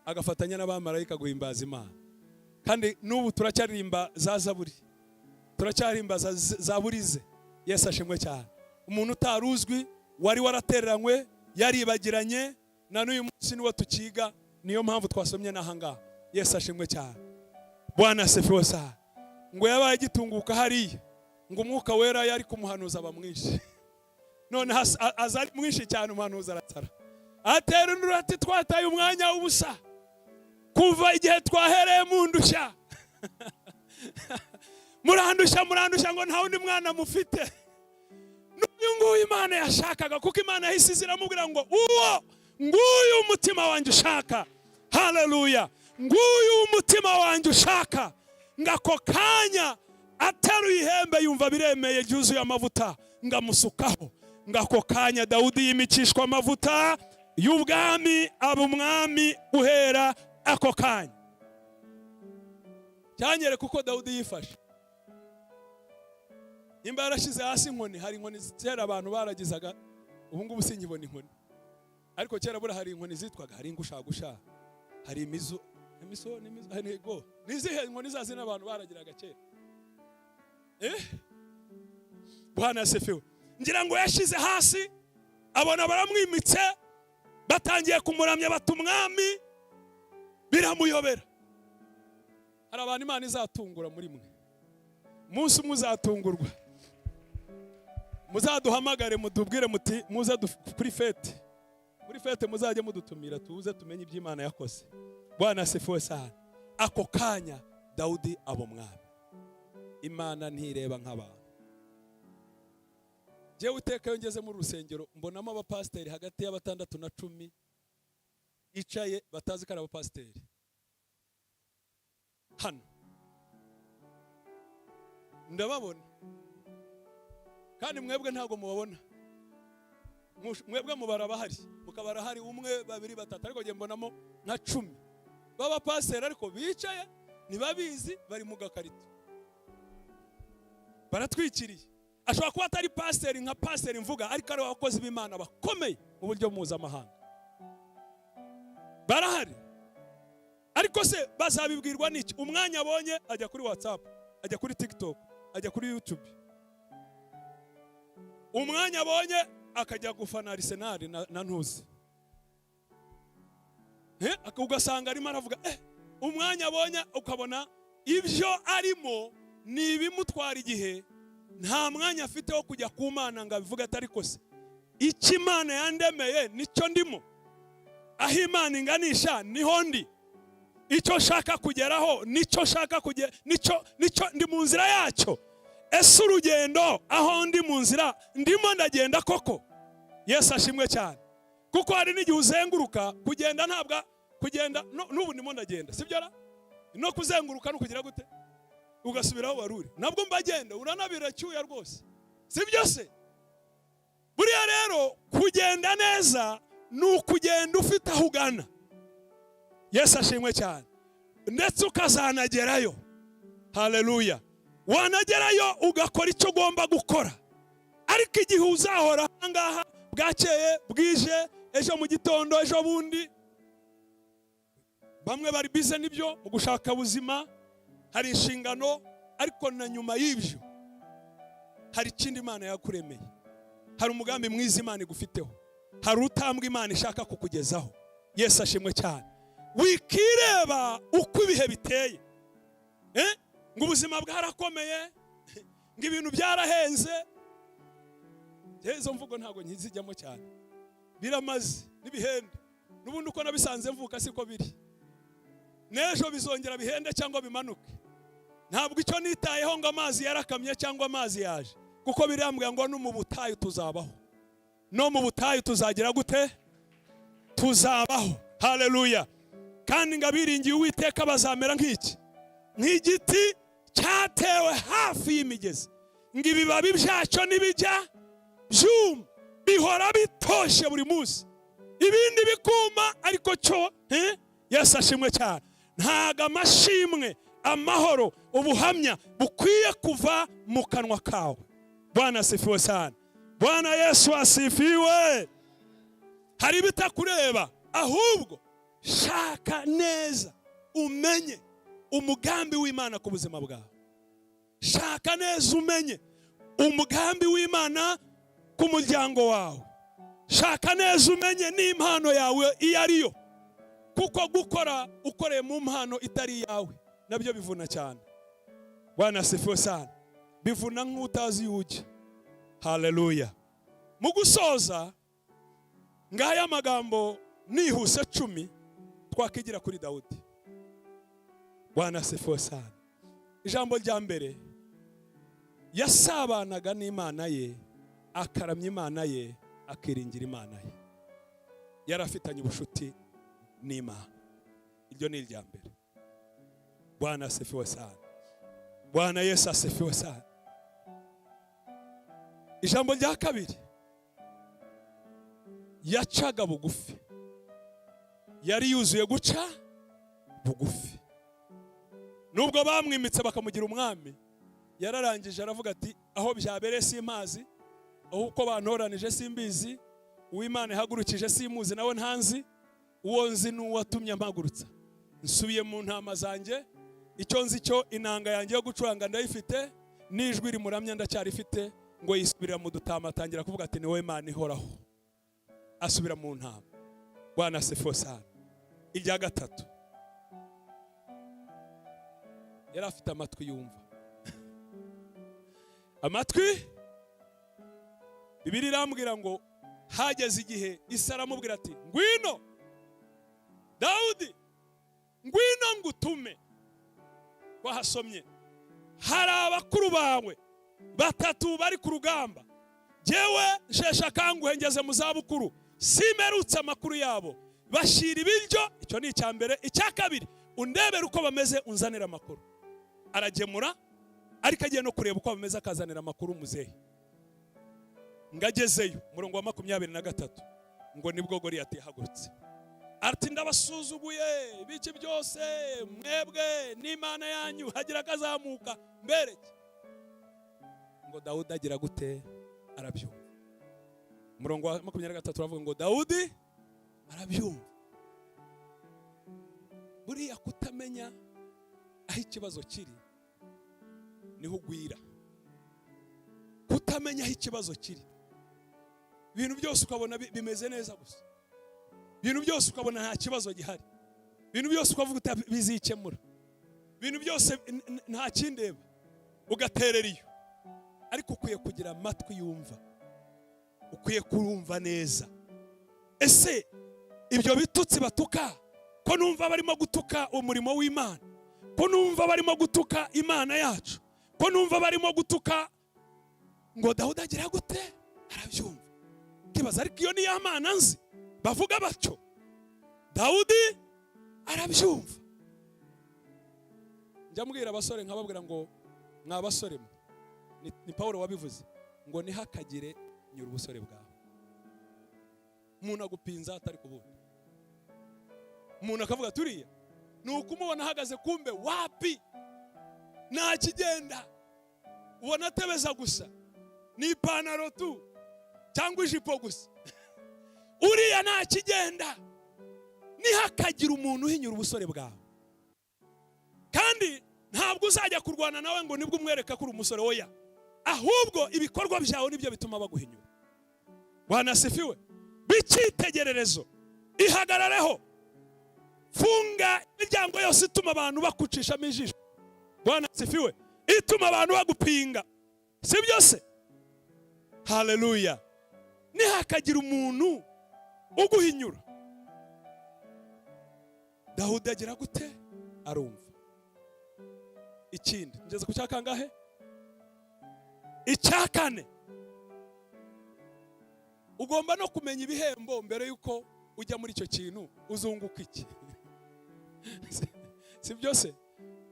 agafatanya n'abamarayika guhimbaza Imana. Kandi n'ubu turacyaririmba za zaburi, turacyaririmba za zaburi ze. Yesu ashimwe cyane. Umuntu utari uzwi, wari waratereranywe, yaribagiranye, na n'uyu munsi niwo tukiga. Niyo mpamvu twasomye n'aha ngaha. Yesu ashimwe cyane. Bwana asifiwe sana. Ngo yabaye agitunguka hariya, ngo Umwuka Wera yari kumuhanuza aba mwinshi. None aza ari mwinshi cyane, umuhanuzi aratara, atera induru ati: "Twataye umwanya w'ubusa kuva igihe twahereye mu ndushya, murandushya, murandushya ngo nta wundi mwana mufite. N'uyu nguyu Imana yashakaga." Kuko Imana yahise iza iramubwira ngo: "Uwo nguyu umutima wanjye ushaka." Haleluya! "Nguyu umutima wanjye ushaka." Ngo ako kanya ateruye ihembe, yumva biremeye, ryuzuye amavuta, ngo amusukaho. Ngo ako kanya Dawudi yimikishwa amavuta y'ubwami, aba umwami guhera ako kanya. Cyanyereka uko Dawudi yifashe. Nimba yarashyize hasi inkoni, hari inkoni kera abantu baragizaga. Ubu ngubu sinkibona inkoni, ariko kera buriya hari inkoni zitwaga, hari ingushagusha, hari imizo, imiso n'imizo, hari go nizihe inkoni za zina abantu baragiraga kera? Eh, Bwana asifiwe. Ngira ngo yashyize hasi, abona baramwimitse, batangiye kumuramya, bata umwami, biramuyobera. Hari abantu Imana izatungura muri mwe, umunsi umwe uzatungurwa, muzaduhamagare, mutubwire muti: "Muze kuri fête." Muri fête muzajye mudutumira, tuze tumenye ibyo Imana yakoze. Bwana asifiwe sana. Ako kanya Dawudi aba umwami. Imana ntireba nk'abantu. Njyewe iteka iyo ngeze mu rusengero mbonamo abapasiteri hagati ya 6 na 10 icaye batazi ko ari abapasiteri. Hano ndababona, kandi mwebwe ntabwo mubabona. Mwebwe mubara bahari, mukabara hari 1, 2, 3, ariko njye mbonamo nka 10 b'abapasiteri, ariko bicaye ntibabizi, bari mu gakarito baratwikiriye. Ashobora kuba atari pasiteri nka pasiteri mvuga, ariko ari abakozi b'Imana bakomeye mu buryo mpuzamahanga barahari. Ariko se bazabibwirwa n'iki? Umwanya abonye ajya kuri WhatsApp, ajya kuri TikTok, ajya kuri YouTube. Umwanya abonye akajya gufana Arsenal na ntuzi, ugasanga arimo aravuga. Umwanya abonye ukabona ibyo arimo ni ibimutwara igihe, nta mwanya afite wo kujya ku Mana ngo abivuge ati ariko se icyo Imana yandemeye nicyo ndimo, aho Imana inganisha niho ndi, icyo nshaka kugeraho nicyo nshaka kugera, nicyo ndi mu nzira yacyo. Ese urugendo aho ndi mu nzira ndimo ndagenda koko? Yesu ashimwe cyane. Kuko hari n'igihe uzenguruka kugenda, ntabwo kugenda n'ubu ndimo ndagenda, sibyo ra? No kuzenguruka no kugira gute, ugasubiraho wari uri, nabwo mbagenda uranabira cyuya rwose, sibyo se? Buriya rero kugenda neza ni ukugenda ufite aho ugana. Yesu ashimwe cyane. Ndetse ukazanagerayo. Haleluya. Wanagerayo ugakora icyo ugomba gukora. Ariko igihe uzahora ahangaha bwakeye bwije, ejo mu gitondo, ejo bundi, bamwe bari bize nibyo mu gushaka ubuzima, hari inshingano, ariko na nyuma y'ibyo hari ikindi Imana yakuremeye, hari umugambi mwiza Imana igufiteho, hari utambwe Imana ishaka kukugezaho. Yesu ashimwe cyane. Wikireba uko ibihe biteye, ngo ubuzima bwarakomeye, ngo ibintu byarahenze. Izo mvugo ntabwo nkizijyamo cyane, biramaze n'ibihende. N'ubundi uko nabisanze mvuka siko biri, n'ejo bizongera bihende cyangwa bimanuke. Ntabwo icyo nitayeho ngo amazi yarakamye cyangwa amazi yaje, kuko birambwira ngo no mu butayu tuzabaho, no mu butayu tuzagira gute? Tuzabaho. Haleluya. Kandi ngo abiringiye Uwiteka bazamera nk'iki? Nk'igiti cyatewe hafi y'imigezi, ngo ibibabi byacyo nibijya byuma, bihora bitoshe buri munsi, ibindi bikuma ariko cyo. Yesu ashimwe cyane. Ntago amashimwe, amahoro, ubuhamya bukwiye kuva mu kanwa kawe. Bwana asifiwe sana. Bwana Yesu asifiwe. Hari ibitakureba, ahubwo shaka neza umenye umugambi w'Imana ku buzima bwawe. Shaka neza umenye umugambi w'Imana ku muryango wawe. Shaka neza umenye n'impano yawe iyo ariyo, kuko gukora ukoreye mu mpano itari iyawe nabyo bivuna cyane. Bwana asifiwe sana. Bivuna nk'utazi iyo ujya. Haleluya. Mu gusoza, ngaya amagambo nihuse 10 twakigira kuri Dawudi. Bwana asifiwe sana. Ijambo rya mbere, yasabanaga n'Imana ye, akaramya Imana ye, akiringira Imana ye. Yari afitanye ubushuti n'Imana. Iryo ni irya mbere. Bwana asifiwe sana. Bwana Yesu asifiwe sana. Ijambo rya kabiri, yacaga bugufi, yari yuzuye guca bugufi. Nubwo bamwimitse bakamugira umwami, yararangije aravuga ati aho byabereye simpazi, aho uko bantoranije simbizi, uw'Imana ihagurukije simuzi nawe ntanzi, uwo nzi n'uwatumye mpagurutsa. Nsubiye mu ntama zanjye, icyo nzi cyo inanga yanjye yo gucuranga ndayifite, n'ijwi rimuramya ndacyarifite. Ngo yisubirira mu dutama, atangira kuvuga ati ni wowe Mana ihoraho. Asubira mu ntama. Bwana asifiwe sana. Irya gatatu, yari afite amatwi yumva. Amatwi, Bibiliya irambwira ngo hageze igihe Isi aramubwira ati ngwino Dawudi, ngwino ngutume. Wahasomye Hari abakuru bawe batatu bari ku rugamba, jyewe nsheshe akanguhe, ngeze mu zabukuru, simerutse amakuru yabo. Bashyira ibiryo." Icyo ni icya mbere. Icya kabiri, "Undebere uko bameze, unzanire amakuru." Aragemura, ariko agiye no kureba uko bameze, akazanira amakuru muzehe. Ngagezeyo, umurongo wa 23, ngo nibwo Goliyati yahagurutse ati: "Ndabasuzuguye, ibiki byose, mwebwe n'Imana yanyu, hagira akazamuka mbereke." Ngo Dawudi agira gute? Arabyumva. Umurongo wa 23 uravuga ngo Dawudi arabyumva. Buriya kutamenya aho ikibazo kiri niho ugwira. Kutamenya aho ikibazo kiri, ibintu byose ukabona bimeze neza gusa, ibintu byose ukabona nta kibazo gihari, ibintu byose ukavuga uti bizikemura, ibintu byose nta kindeba, ugaterera iyo. Ariko ukwiye kugira amatwi yumva, ukwiye kurumva neza. Ese ibyo bitutsi batuka, ko numva barimo gutuka umurimo w'Imana, ko numva barimo gutuka Imana yacu, ko numva barimo gutuka? Ngo Dawudi agira gute? Arabyumva. Kibaza, ariko iyo ni ya Mana nzi bavuga batyo? Dawudi arabyumva. Njya mbwira abasore, nkababwira ngo: "Mwa basore mwe, ni Paul wabivuze ngo ntihakagire nyura ubusore bwawe." Umuntu agupinza atari kubundi, umuntu akavuga turiya ni ukumubona ahagaze, kumbe wapi, nta kigenda, ubona atebeza gusa, ni ipantaro tu cyangwa ijipo gusa, uriya nta kigenda. Ntihakagire umuntu uhinyura ubusore bwawe. Kandi ntabwo uzajya kurwana nawe ngo nibwo umwereka ko uri umusore. Oya, ahubwo ibikorwa byawe nibyo bituma baguhinyura. Bwana asifiwe. B'icyitegererezo, ihagarareho, funga imiryango yose ituma abantu bakucishamo ijisho. Bwana asifiwe. Ituma abantu bagupinga, si byose? Haleluya. Ntihakagire umuntu uguhinyura. Dawudi agira gute? Arumva. Ikindi, ngeze ku cya kangahe? Icya kane, ugomba no kumenya ibihembo mbere y'uko ujya muri icyo kintu. Uzunguka iki? Si byose?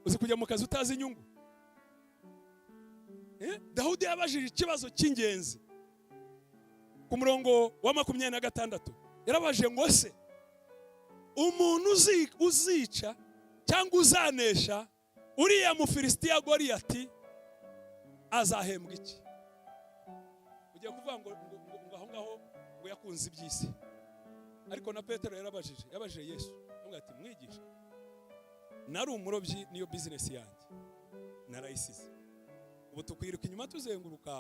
Uzi kujya mu kazi utazi inyungu? Dawudi yabajije ikibazo cy'ingenzi ku murongo wa 26. Yarabajije ngo: "Se umuntu uzica cyangwa uzanesha uriya Mufilisitiya Goliyati azahembwa iki?" Ugiye kuvuga ngo aho ngaho ngo yakunze iby'isi. Ariko na Petero yarabajije, yabajije Yesu, avuga ati: "Mwigisha, nari umurobyi, niyo bizinesi yanjye, narayisize, ubu tukwiruka inyuma tuzenguruka,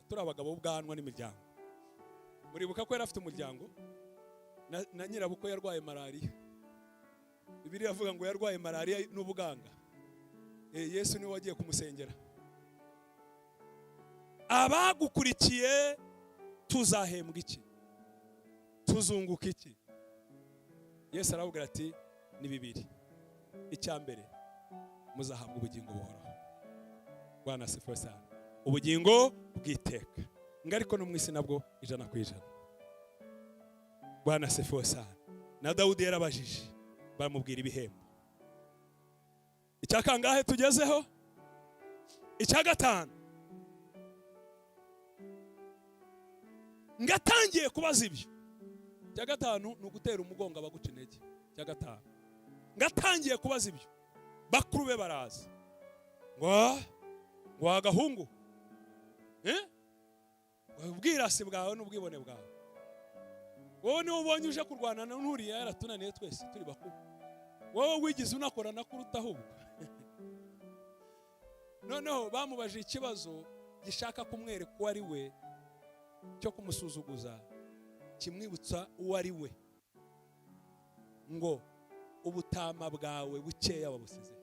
turi abagabo b'ubwanwa n'imiryango." Muribuka ko yari afite umuryango na nyirabukwe yarwaye malariya. Bibiliya avuga ngo yarwaye malariya n'ubuganga. Yesu niwe wagiye kumusengera. "Abagukurikiye tuzahembwa iki? Tuzunguka iki?" Yesu arababwira ati: "Ni bibiri. Icya mbere, muzahabwa ubugingo buhoraho." Bwana asifiwe sana. Ubugingo bw'iteka, ngo ariko no mu isi nabwo 100%. Bwana asifiwe sana. Na Dawudi yarabajije, baramubwira ibihembo. Icya kangahe tugezeho? Icya gatanu. Ngatangiye kubaza ibyo. Icya gatanu ni ugutera umugongo abaguca intege. Icya gatanu, ngatangiye kubaza ibyo, bakuru be baraza ngo agahungu, eh? Ubwirasi bwawe n'ubwibone bwawe, wowe niwe ubonye uje kurwana na nturiya yaratunaniye twese turi bakuru, wowe wigize unakora na kuruta ahubwo. Noneho bamubajije ikibazo gishaka kumwereka uwo ari we, cyo kumusuzuguza, kimwibutsa uwo ari we, ngo: "Ubutama bwawe bukeya wabusize?"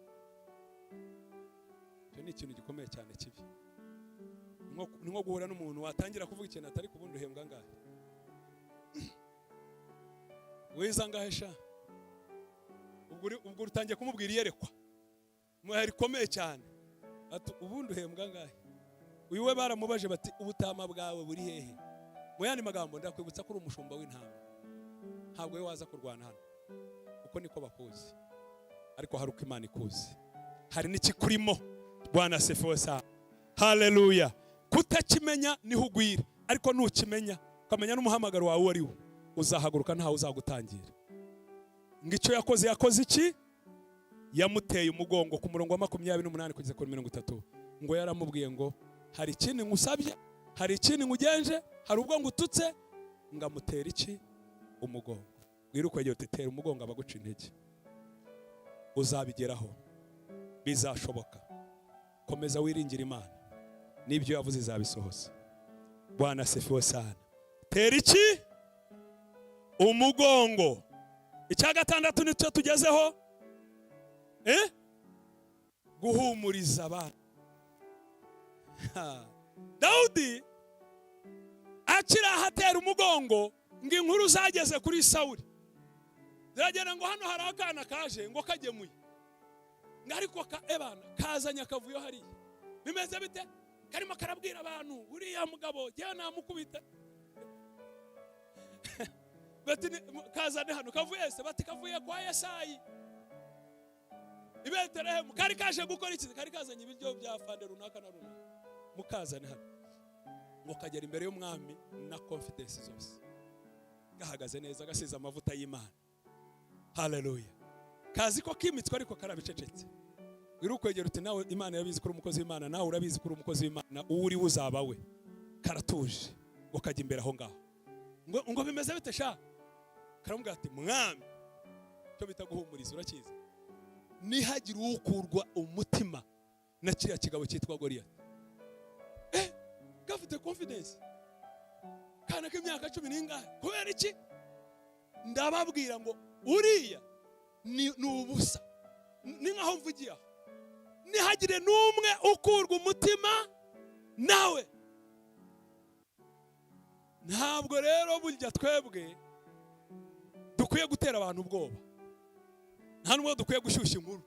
Icyo ni ikintu gikomeye cyane kibi. Ni nko guhura n'umuntu watangira kuvuga ikintu atari kubundi: "Uhembwa angahe? Wiza angahe sha?" Ubwo utangiye kumubwira iyerekwa muhe rikomeye cyane. Ati: "Ubundi uhembwa angahe?" Uyu we baramubaje bati: "Ubutama bwawe buri hehe?" Mu yandi magambo, ndakwibutsa ko uri umushumba w'intama, ntabwo we waza kurwana hano, kuko niko bakuzi. Ariko hari uko Imana ikuzi, hari n'ikikurimo. Bwana asifiwe sana, haleluya. Kutakimenya niho ugwira, ariko nukimenya, ukamenya n'umuhamagaro wawe uwo ari wo, uzahaguruka, ntawe uzagutangira. Ngo icyo yakoze, yakoze iki? Yamuteye umugongo. Ku murongo wa 28 kugeza kuri 30, ngo yaramubwiye ngo: "Hari ikindi ngusabye? Hari ikindi ngugenje? Hari ubwo ngututse?" Ngo amutera iki? Umugongo. Bwira ukwegera uti: "Tera umugongo abaguca intege, uzabigeraho, bizashoboka. Komeza wiringire Imana, n'ibyo yavuze izabisohoza." Bwana asifiwe sana. Tera iki? Umugongo. Icya gatandatu nicyo tugezeho, eh? Guhumuriza abantu. Ha. Dawudi akiri aho atera umugongo, ngo inkuru zageze kuri Sawuli, ziragenda ngo hano hari akana kaje ngo kagemuye, ngo ariko ka ebana kazanye akavuyo hariya. Bimeze bite? Karimo karabwira abantu: "Uriya mugabo jyewe namukubita." Bati: "Kazane hano." "Kavuye se?" Bati: "Kavuye kwa Yesayi i Betelehemu." Kari kaje gukora iki? Kari kazanye ibiryo bya fande runaka na runaka. "Mukazane hano." Ngo kagera imbere y'umwami na confidence zose, gahagaze neza, gasize amavuta y'Imana, haleluya. Kazi ko kimitswe, ariko karabicecetse. Uri ukwegera uti: "Nawe Imana irabizi ko uri umukozi w'Imana, nawe urabizi ko uri umukozi w'Imana, uwo uri we uzaba we." Karatuje, ngo kajya imbere aho ngaho, ngo: "Bimeze bite sha?" Karamubwira ati: "Mwami." Icyo bita guhumuriza urakizi? Nihagire ukurwa umutima na kiriya kigabo cyitwa Goliyati. Gafite confidence, kana k'imyaka cumi n'ingahe. Kubera iki? Ndababwira ngo uriya ni ubusa, ni nkaho mvugiye aho. Nihagire n'umwe ukurwa umutima nawe. Ntabwo rero burya twebwe dukwiye gutera abantu ubwoba, nta nubwo dukwiye gushyushya inkuru,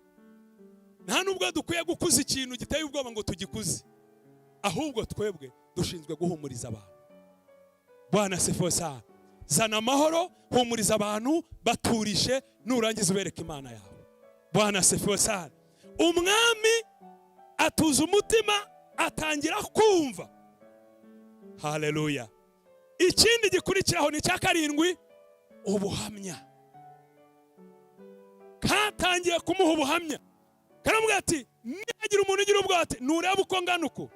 nta nubwo dukwiye gukuza ikintu giteye ubwoba ngo tugikuze. Ahubwo twebwe dushinzwe guhumuriza abantu. Bwana asifiwe sana. Zana amahoro, humuriza abantu, baturishe, nurangiza ubereka Imana yawe. Bwana asifiwe sana. Umwami atuza umutima, atangira kumva. Haleluya. Ikindi gikurikiraho ni icya karindwi, ubuhamya. Katangiye kumuha ubuhamya, karamubwira ati: "Nihagira umuntu ugira ubwoba," ati, "nurebe uko ngana uko,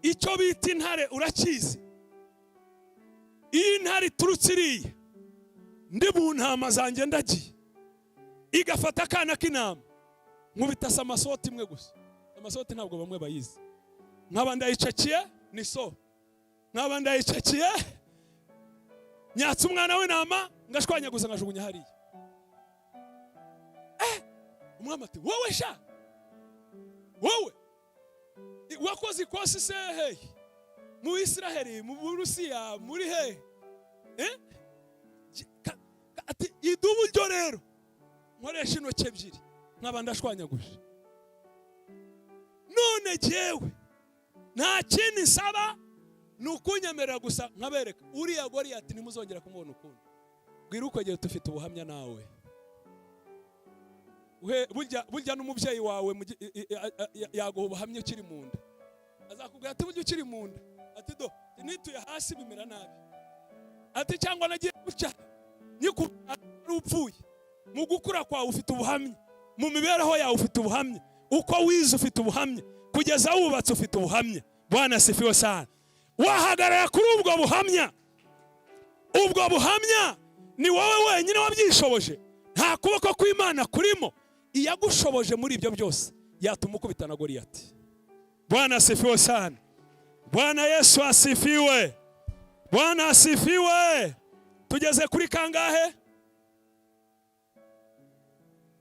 icyo bita intare urakizi? Iyo intare iturutse iriya, ndi mu ntama zanjye ndagiye, igafata akana k'intama, nkubita samasoti imwe gusa." Amasoti ntabwo bamwe bayizi. "Nkaba ndayicakiye, ni so, nkaba ndayicakiye, nyatsa umwana w'intama, ngashwanyaguza, ngajugunya hariya." Umwami ati: "Wowe sha, wowe wakoze ikosi se hehe? Mu Isiraheli, mu Burusiya, muri hehe?" Eh? Ati: "Idubu ryo rero nkoresha intoki ebyiri, nkaba ndashwanyaguje. None jyewe nta kindi nsaba, ni ukunyemerera gusa nkabereka uriya Goliyati, ntimuzongera kumubona ukundi." Bwira ukwegera, ufite ubuhamya nawe. Burya n'umubyeyi wawe yaguha ubuhamya ukiri mu nda. Azakubwira ati: "Burya ukiri mu nda," ati, "do nituye hasi bimera nabi," ati, "cyangwa nagiye gutya nyikubyara upfuye." Mu gukura kwawe ufite ubuhamya, mu mibereho yawe ufite ubuhamya, uko wize ufite ubuhamya, kugeza wubatse ufite ubuhamya. Bwana asifiwe sana. Wahagarara kuri ubwo buhamya. Ubwo buhamya ni wowe wenyine wabyishoboje, nta kuboko kw'Imana kurimo. Iyagushoboje muri ibyo byose yatuma ukubita na Goliyati. Bwana asifiwe sana. Bwana Yesu asifiwe. Bwana asifiwe. Tugeze kuri kangahe?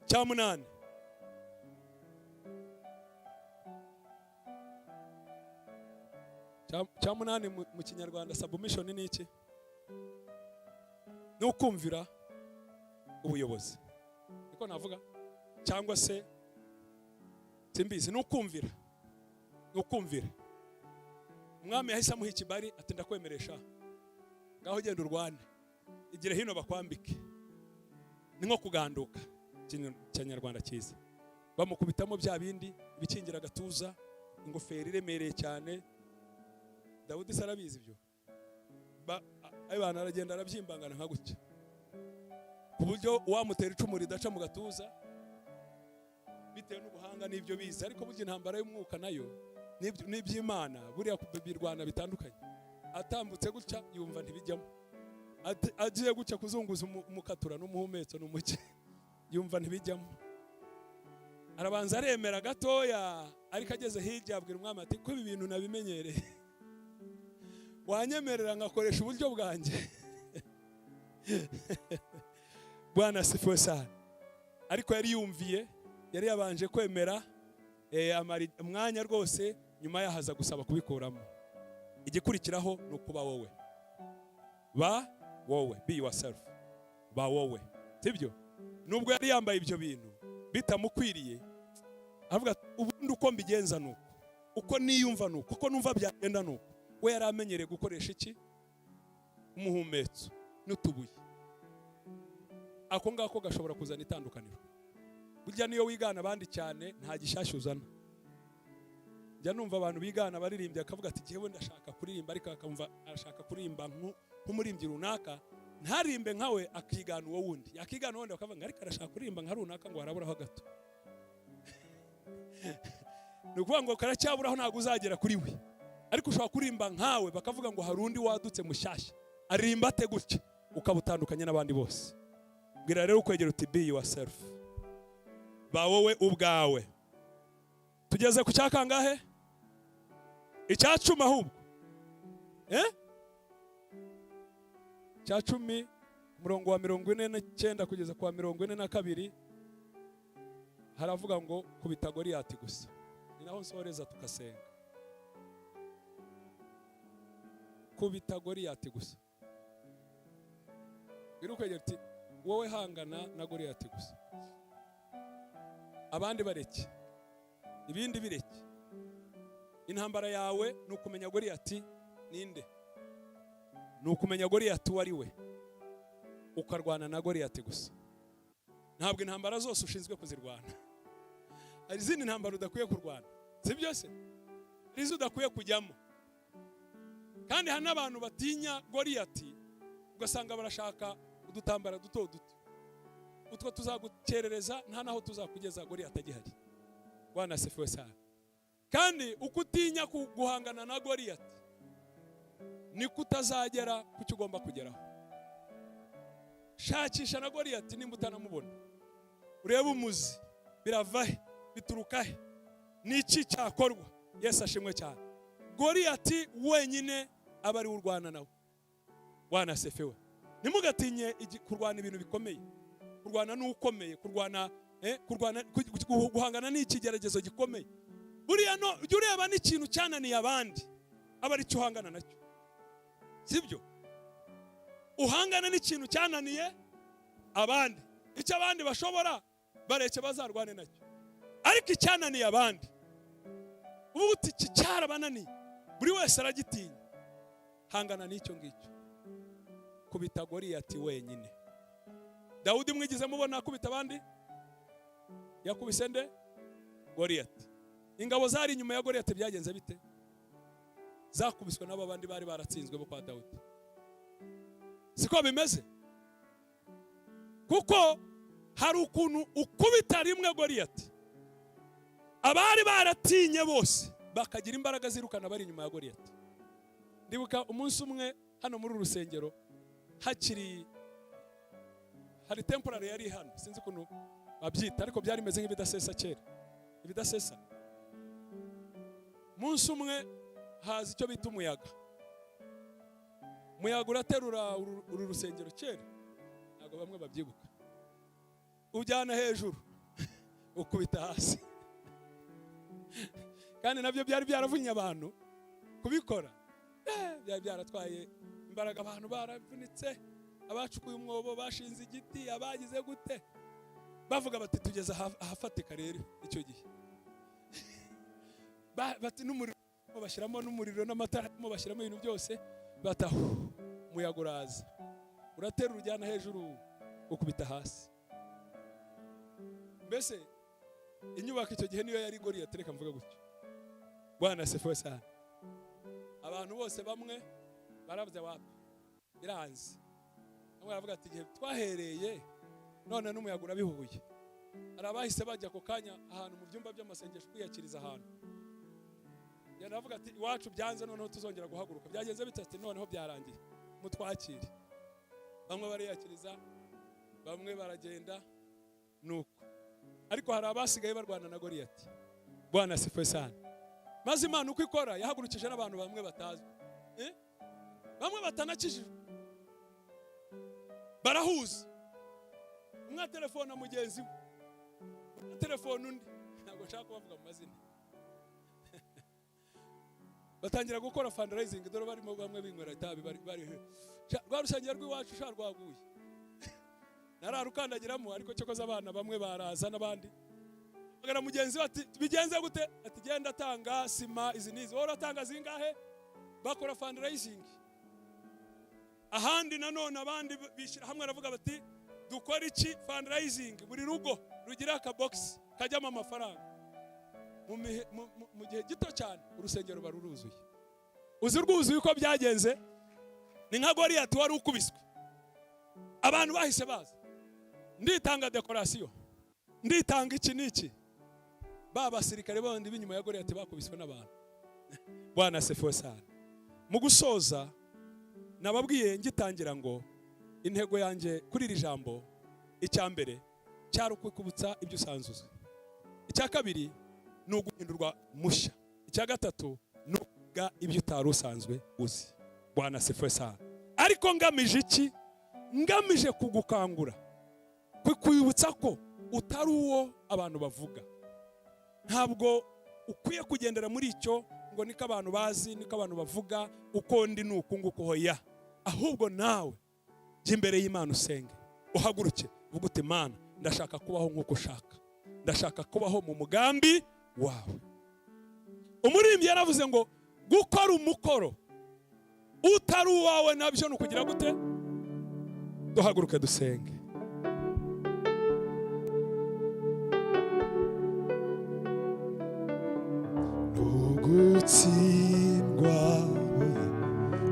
Cya munani. Cya munani mu Kinyarwanda, submission ni iki? Ni ukumvira ubuyobozi, niko navuga, cyangwa se Simbizi, ni ukumvira, ni ukumvira. Umwami yahise amuha ikibari, ati: "Ndakwemeresha, ngaho genda urwane, igire hino bakwambike." Ni nko kuganduka Kinyarwanda cyiza. Bamukubitamo bya bindi ibikingira agatuza, ingofero iremereye cyane. Dawudi se arabizi ibyo? Abantu aragenda arabyimbangana nka gutya, ku buryo uwamutera icumu ridaca mu gatuza, bitewe n'ubuhanga n'ibyo bizi. Ariko burya intambara y'umwuka nayo n'iby'Imana buriya birwana bitandukanye. Atambutse gutya yumva ntibijyamo. Agiye gutya kuzunguza umukatura n'umuhumetso n'umuke, yumva ntibijyamo. Arabanza aremera gatoya, ariko ageze hirya abwira umwami ati: "Ko ibi bintu nabimenyereye, wanyemerera ngakoresha uburyo bwanjye?" Bwana asifiwe sana. Ariko yari yumviye, yari yabanje kwemera, amara umwanya rwose, nyuma yahaza gusaba kubikuramo. Igikurikiraho ni ukuba wowe. Ba wowe, be yourself, ba wowe, sibyo? Nubwo yari yambaye ibyo bintu bitamukwiriye, avuga ati: "Ubundi uko mbigenza nuko, uko niyumva nuko, uko numva byagenda nuko." We yari amenyereye gukoresha iki? Umuhumetso n'utubuye. Ako ngako gashobora kuzana itandukaniro. Burya niyo wigana abandi cyane, nta gishyashya uzana. Njya numva abantu bigana abaririmbyi, akavuga ati: "Jyewe ndashaka kuririmba," ariko akamva arashaka kuririmba nk'umuririmbyi runaka, ntarimbe nkawe, akigana uwo wundi. Yakigana uwo wundi, bakavuga ngo: "Ariko arashaka kuririmba nka runaka," ngo haraburaho gato. Ni ukuvuga ngo karacyaburaho, ntabwo uzagera kuri we. Ariko ushobora kuririmba nkawe, bakavuga ngo: "Hari undi wadutse mushyashya, aririmba ate gutya?" Ukaba utandukanye n'abandi bose. Bwira rero ukwegera uti: "Be yourself, ba wowe ubwawe." Tugeze ku cya kangahe? Icya 10 ahubwo, eh? Cya 10, umurongo wa 49 kugeza ku wa 42, haravuga ngo: "Kubita Goliyati gusa." Ni naho nsoreza tugasenga. Kubita Goliyati gusa. Bwira ukwegera uti: "Wowe hangana na Goliyati gusa, abandi bareke, ibindi bireke." Intambara yawe ni ukumenya Goliyati ninde, ni ukumenya Goliyati uwo ari we, ukarwana na Goliyati gusa. Ntabwo intambara zose ushinzwe kuzirwana. Hari izindi ntambara udakwiye kurwana, si byo se? Hari izo udakwiye kujyamo. Kandi hari n'abantu batinya Goliyati, ugasanga barashaka udutambara duto duto. Utwo tuzagukerereza, nta naho tuzakugeza Goliyati agihari. Bwana asifiwe sana. Kandi uko utinya guhangana na Goliyati, niko utazagera ku cyo ugomba kugeraho. Shakisha na Goliyati, nimba utanamubona urebe umuzi, birava he, bituruka he, ni iki cyakorwa? Yesu ashimwe cyane. Goliyati wenyine aba ari we urwana nawe. Bwana asifiwe. Ntimugatinye kurwana ibintu bikomeye, kurwana n'ukomeye, kurwana kurwana guhangana n'ikigeragezo gikomeye. Buriya no jya ureba n'ikintu cyananiye abandi, aba ari cyo uhangana nacyo, sibyo? Uhangana n'ikintu cyananiye abandi. Icyo abandi bashobora bareke bazarwane nacyo, ariko icyananiye abandi, ubu uti: "Iki cyarabananiye, buri wese aragitinya." Hangana n'icyo ngicyo. Kubita Goliyati wenyine. Dawudi mwigize mubona akubita abandi? Yakubise nde? Goliyati. Ingabo zari inyuma ya Goliyati byagenze bite? Zakubiswe n'abo bandi bari baratsinzwe bo kwa Dawudi. Siko bimeze? Kuko hari ukuntu ukubita rimwe Goliyati, abari baratinye bose bakagira imbaraga zirukana bari inyuma ya Goliyati. Ndibuka umunsi umwe hano muri uru rusengero, hakiri hari temporary yari hano, sinzi ukuntu babyita, ariko byari bimeze nk'ibidasesa kera, ibidasesa. Umunsi umwe haza icyo bita umuyaga. Umuyaga uraterura uru rusengero kera, ntabwo bamwe babyibuka, ujyana hejuru ukubita hasi. Kandi nabyo byari byaravunnye abantu kubikora. Byari byaratwaye imbaraga, abantu baravunitse, abacukuye umwobo, bashinze igiti, abagize gute, bavuga bati: "Tugeze ahafatika." Rero icyo gihe Bati n'umuriro bashyiramo, n'umuriro n'amatara arimo, bashyiramo ibintu byose. Batahu, umuyaga uraza, uratera, urujyana hejuru, ukubita hasi. Mbese inyubako icyo gihe niyo yari Goriyati, reka mvuge gutyo. Bwana asifiwe sana. Abantu bose bamwe baravuze: "Wapi, biranze." Bamwe baravuga ati: "Igihe twahereye none n'umuyaga urabihuye." Hari abahise bajya ako kanya ahantu mu byumba by'amasengesho kwiyakiriza ahantu. Yaravuga ati: "Iwacu byanze, noneho tuzongera guhaguruka byagenze bite?" Ati: "Noneho byarangiye, mutwakire." Bamwe bariyakiriza, bamwe baragenda nuko, ariko hari abasigaye barwana na Goriyati. Bwana asifiwe sana. Maze Imana uko ikora, yahagurukije n'abantu bamwe batazwi, eh? Bamwe batanakijijwe, barahuza, umwe atelefona mugenzi we, undi telefone undi, ntabwo nshaka kubavuga mu mazina. Batangira gukora fundraising. Dore barimo bamwe binywera itabi, bari sha, rwa rusengero rw'iwacu sha rwaguye, nararukandagiramo. Ariko cyokoze abana bamwe baraza n'abandi bagana mugenzi we, ati: "Bigenze gute?" Ati: "Genda atanga sima izi n'izi, wowe uratanga zingahe?" Bakora fundraising. Ahandi nanone abandi bishyira hamwe, baravuga bati: "Dukora iki?" Fundraising, buri rugo rugira akabogisi kajyamo amafaranga. Mu gihe gito cyane urusengero ruba ruruzuye. Uzi rwuzuye uko byagenze? Ni nka Goriyati wari ukubiswe. Abantu bahise baza: "Nditanga dekorasiyo, nditanga iki n'iki." Ba basirikare bandi b'inyuma ya Goriyati bakubiswe n'abantu. Bwana asifiwe sana. Mu gusoza, nababwiye ngitangira ngo intego yanjye kuri iri jambo, icya mbere cyari ukwikubutsa ibyo usanzwe uzi, icya kabiri ni uguhindurwa mushya, icya gatatu ni ukwiga ibyo utari usanzwe uzi. Bwana asifiwe sana. Ariko ngamije iki? Ngamije kugukangura, kukwibutsa ko utari uwo abantu bavuga. Ntabwo ukwiye kugendera muri icyo ngo niko abantu bazi, niko abantu bavuga, uko ndi ni uku nguku. Hoya, ahubwo nawe jya imbere y'Imana, usenge, uhaguruke, uvuge uti: "Mana, ndashaka kubaho nk'uko ushaka, ndashaka kubaho mu mugambi wawe." Umuririmbyi yaravuze ngo gukora umukoro utari uwawe nabyo ni ukugira gute? Duhaguruke dusenge. Nugutsindwa,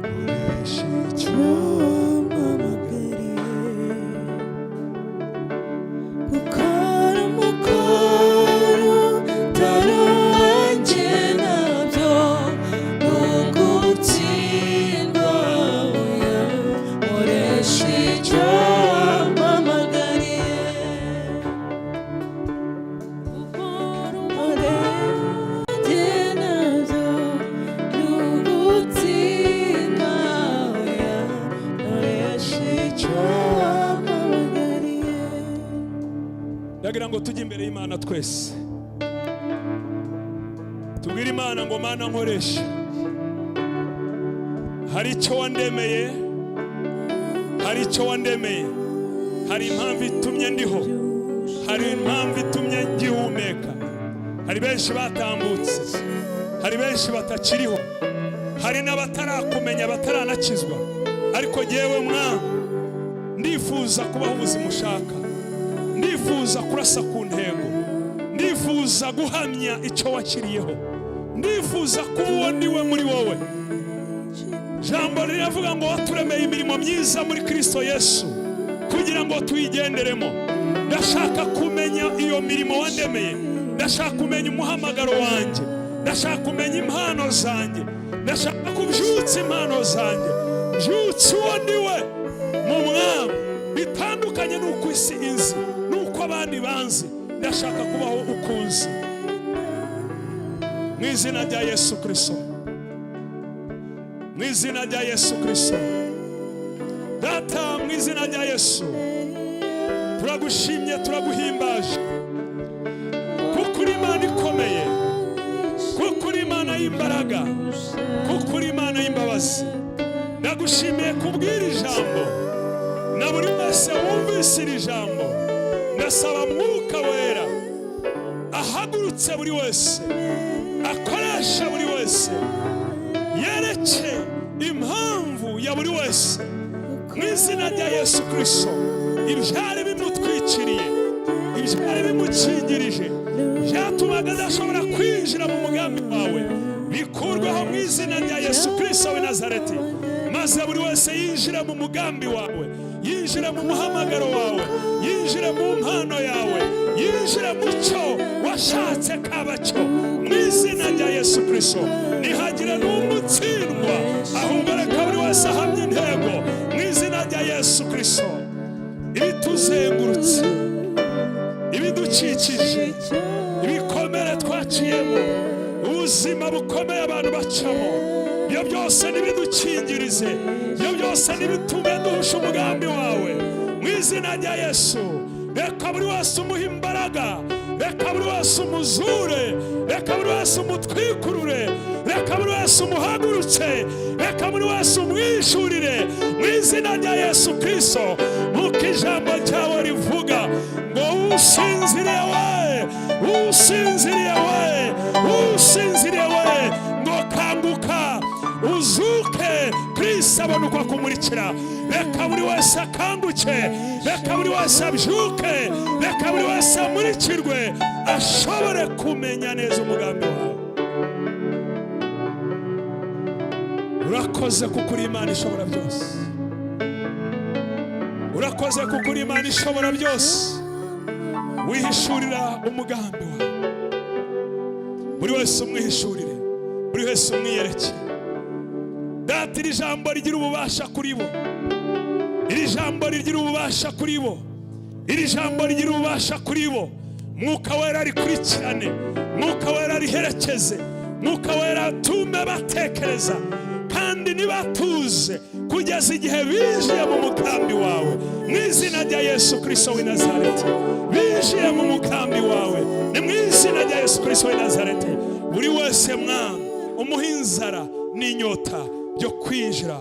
uresha icyo wampamagariye gukora umukoro utari uwanjye nabyo ni ugutsindwa. Oya, nkoresha icyo wampamagariye gukora umukoro nabyo ni ugutsindwa. Oya, nkoresha icyo wampamagariye. Ndagira ngo tujye imbere y'Imana twese, tubwire Imana ngo: "Mana, nkoresha. Hari icyo wandemeye, hari icyo wandemeye, hari impamvu itumye ndiho, hari impamvu itumye ngihumeka. Hari benshi batambutse, hari benshi batakiriho, hari n'abatarakumenya, bataranakizwa, ariko jyewe Mwami ndifuza kubaho ubuzima ushaka, ndifuza kurasa ku ntego, ndifuza guhamya icyo wakiriyeho, ndifuza kuba uwo niwe muri wowe." Jambo riravuga ngo waturemeye imirimo myiza muri Kristo Yesu kugira ngo tuyigenderemo. Ndashaka kumenya iyo mirimo wandemeye, ndashaka kumenya umuhamagaro wanjye, ndashaka kumenya impano zanjye, ndashaka kubyutsa impano zanjye, byutsa uwo ndiwe mu Mwami, bitandukanye n'uko isi inzi, n'uko abandi banzi. Ndashaka kubaho ukunzi, mu izina rya Yesu Kirisito, mu izina rya Yesu Kirisito. Data, mu izina rya Yesu, turagushimye, turaguhimbaje, kuko uri Imana ikomeye, kuko uri Imana y'imbaraga, kuko uri Imana y'imbabazi. Ndagushimiye kubw'iri jambo na buri wese wumvise iri jambo. Ndasaba Mwuka Wera ahagurutse buri wese. Akoresha buri wese, yereke impamvu ya buri wese mu izina rya Yesu Kirisito. Ibyari bimutwikiriye, ibyari bimukingirije, byatumaga adashobora kwinjira mu mugambi wawe, bikurwaho mu izina rya Yesu Kirisito w'i Nazareti, maze buri wese yinjira mu mugambi wawe, yinjira mu muhamagaro wawe, yinjira mu mpano yawe, yinjira mu cyo washatse kaba cyo mu izina rya Yesu Kirisito. Ntihagire n'umwe utsindwa, ahubwo reka buri wese ahamye intego mu izina rya Yesu Kirisito. Ibituzengurutse, ibidukikije, ibikomere twaciyemo, ubuzima bukomeye abantu bacamo, ibyo byose ntibidukingirize, ibyo byose ntibitume duhusha umugambi wawe mu izina rya Yesu. Reka buri wese umuhe imbaraga, reka buri wese umuzure, reka buri wese umutwikurure, reka buri wese umuhagurutse, reka buri wese umwishurire mu izina rya Yesu Kirisito. Nk'uko ijambo ryawe rivuga ngo: "Usinziriye we, usinziriye we, usinziriye we, ngo kanguka uzuke, Kristo abona uko akumurikira." Reka buri wese akanguke, reka buri wese abyuke, reka buri wese amurikirwe, ashobore kumenya neza umugambi wawe. Urakoze kuko uri Imana ishobora byose. Urakoze kuko uri Imana ishobora byose, wihishurira umugambi wawe. Buri wese umwihishurire, buri wese umwiyereke. Data, iri jambo rigira ububasha kuri bo, iri jambo rigira ububasha kuri bo, iri jambo rigira ububasha kuri bo. Mwuka Wera rikurikirane, Mwuka Wera riherekeze, Mwuka Wera atume batekereza kandi ntibatuze kugeza igihe binjiye mu mugambi wawe mu izina rya Yesu Kirisito w'i Nazareti. Binjiye mu mugambi wawe, ni mu izina rya Yesu Kirisito w'i Nazareti. Buri wese, Mwami, umuha inzara n'inyota byo kwinjira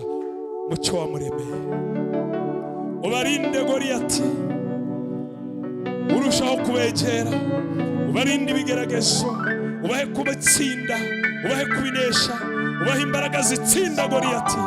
mu cyo wamuremeye. Ubarinde Goriyati urushaho kubegera, ubarinde ibigeragezo, ubahe kubatsinda, ubahe kubinesha, ubahe imbaraga zitsinda Goriyati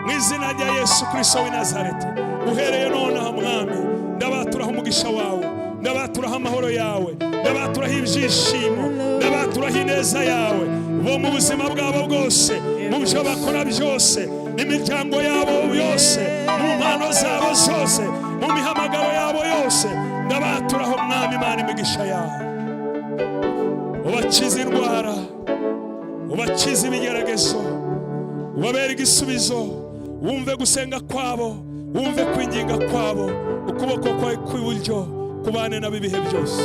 mu izina rya Yesu Kirisito w'i Nazareti. Uhereye nonaha, Mwami, ndabaturaho umugisha wawe, ndabaturaho amahoro yawe, ndabaturaho ibyishimo, ndabaturaho ineza yawe bo mu buzima bwabo bwose, mu byo bakora byose, n'imiryango yabo yose, mu mpano zabo zose, mu mihamagaro yabo yose. Ndabaturaho, Mwami Imana, imigisha yawe. Ubakize indwara, ubakize ibigeragezo, ubabere igisubizo. Wumve gusenga kwabo, wumve kwinginga kwabo. Ukuboko kwawe kw'iburyo kubane nabo ibihe byose.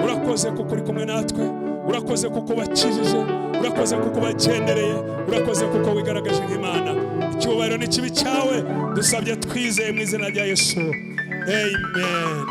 Urakoze kuko uri kumwe natwe, urakoze kuko bakijije, urakoze kuko bagendereye, urakoze kuko wigaragaje nk'Imana. Icyubahiro n'ikibi cyawe. Dusabye twizeye mu izina rya Yesu, amen.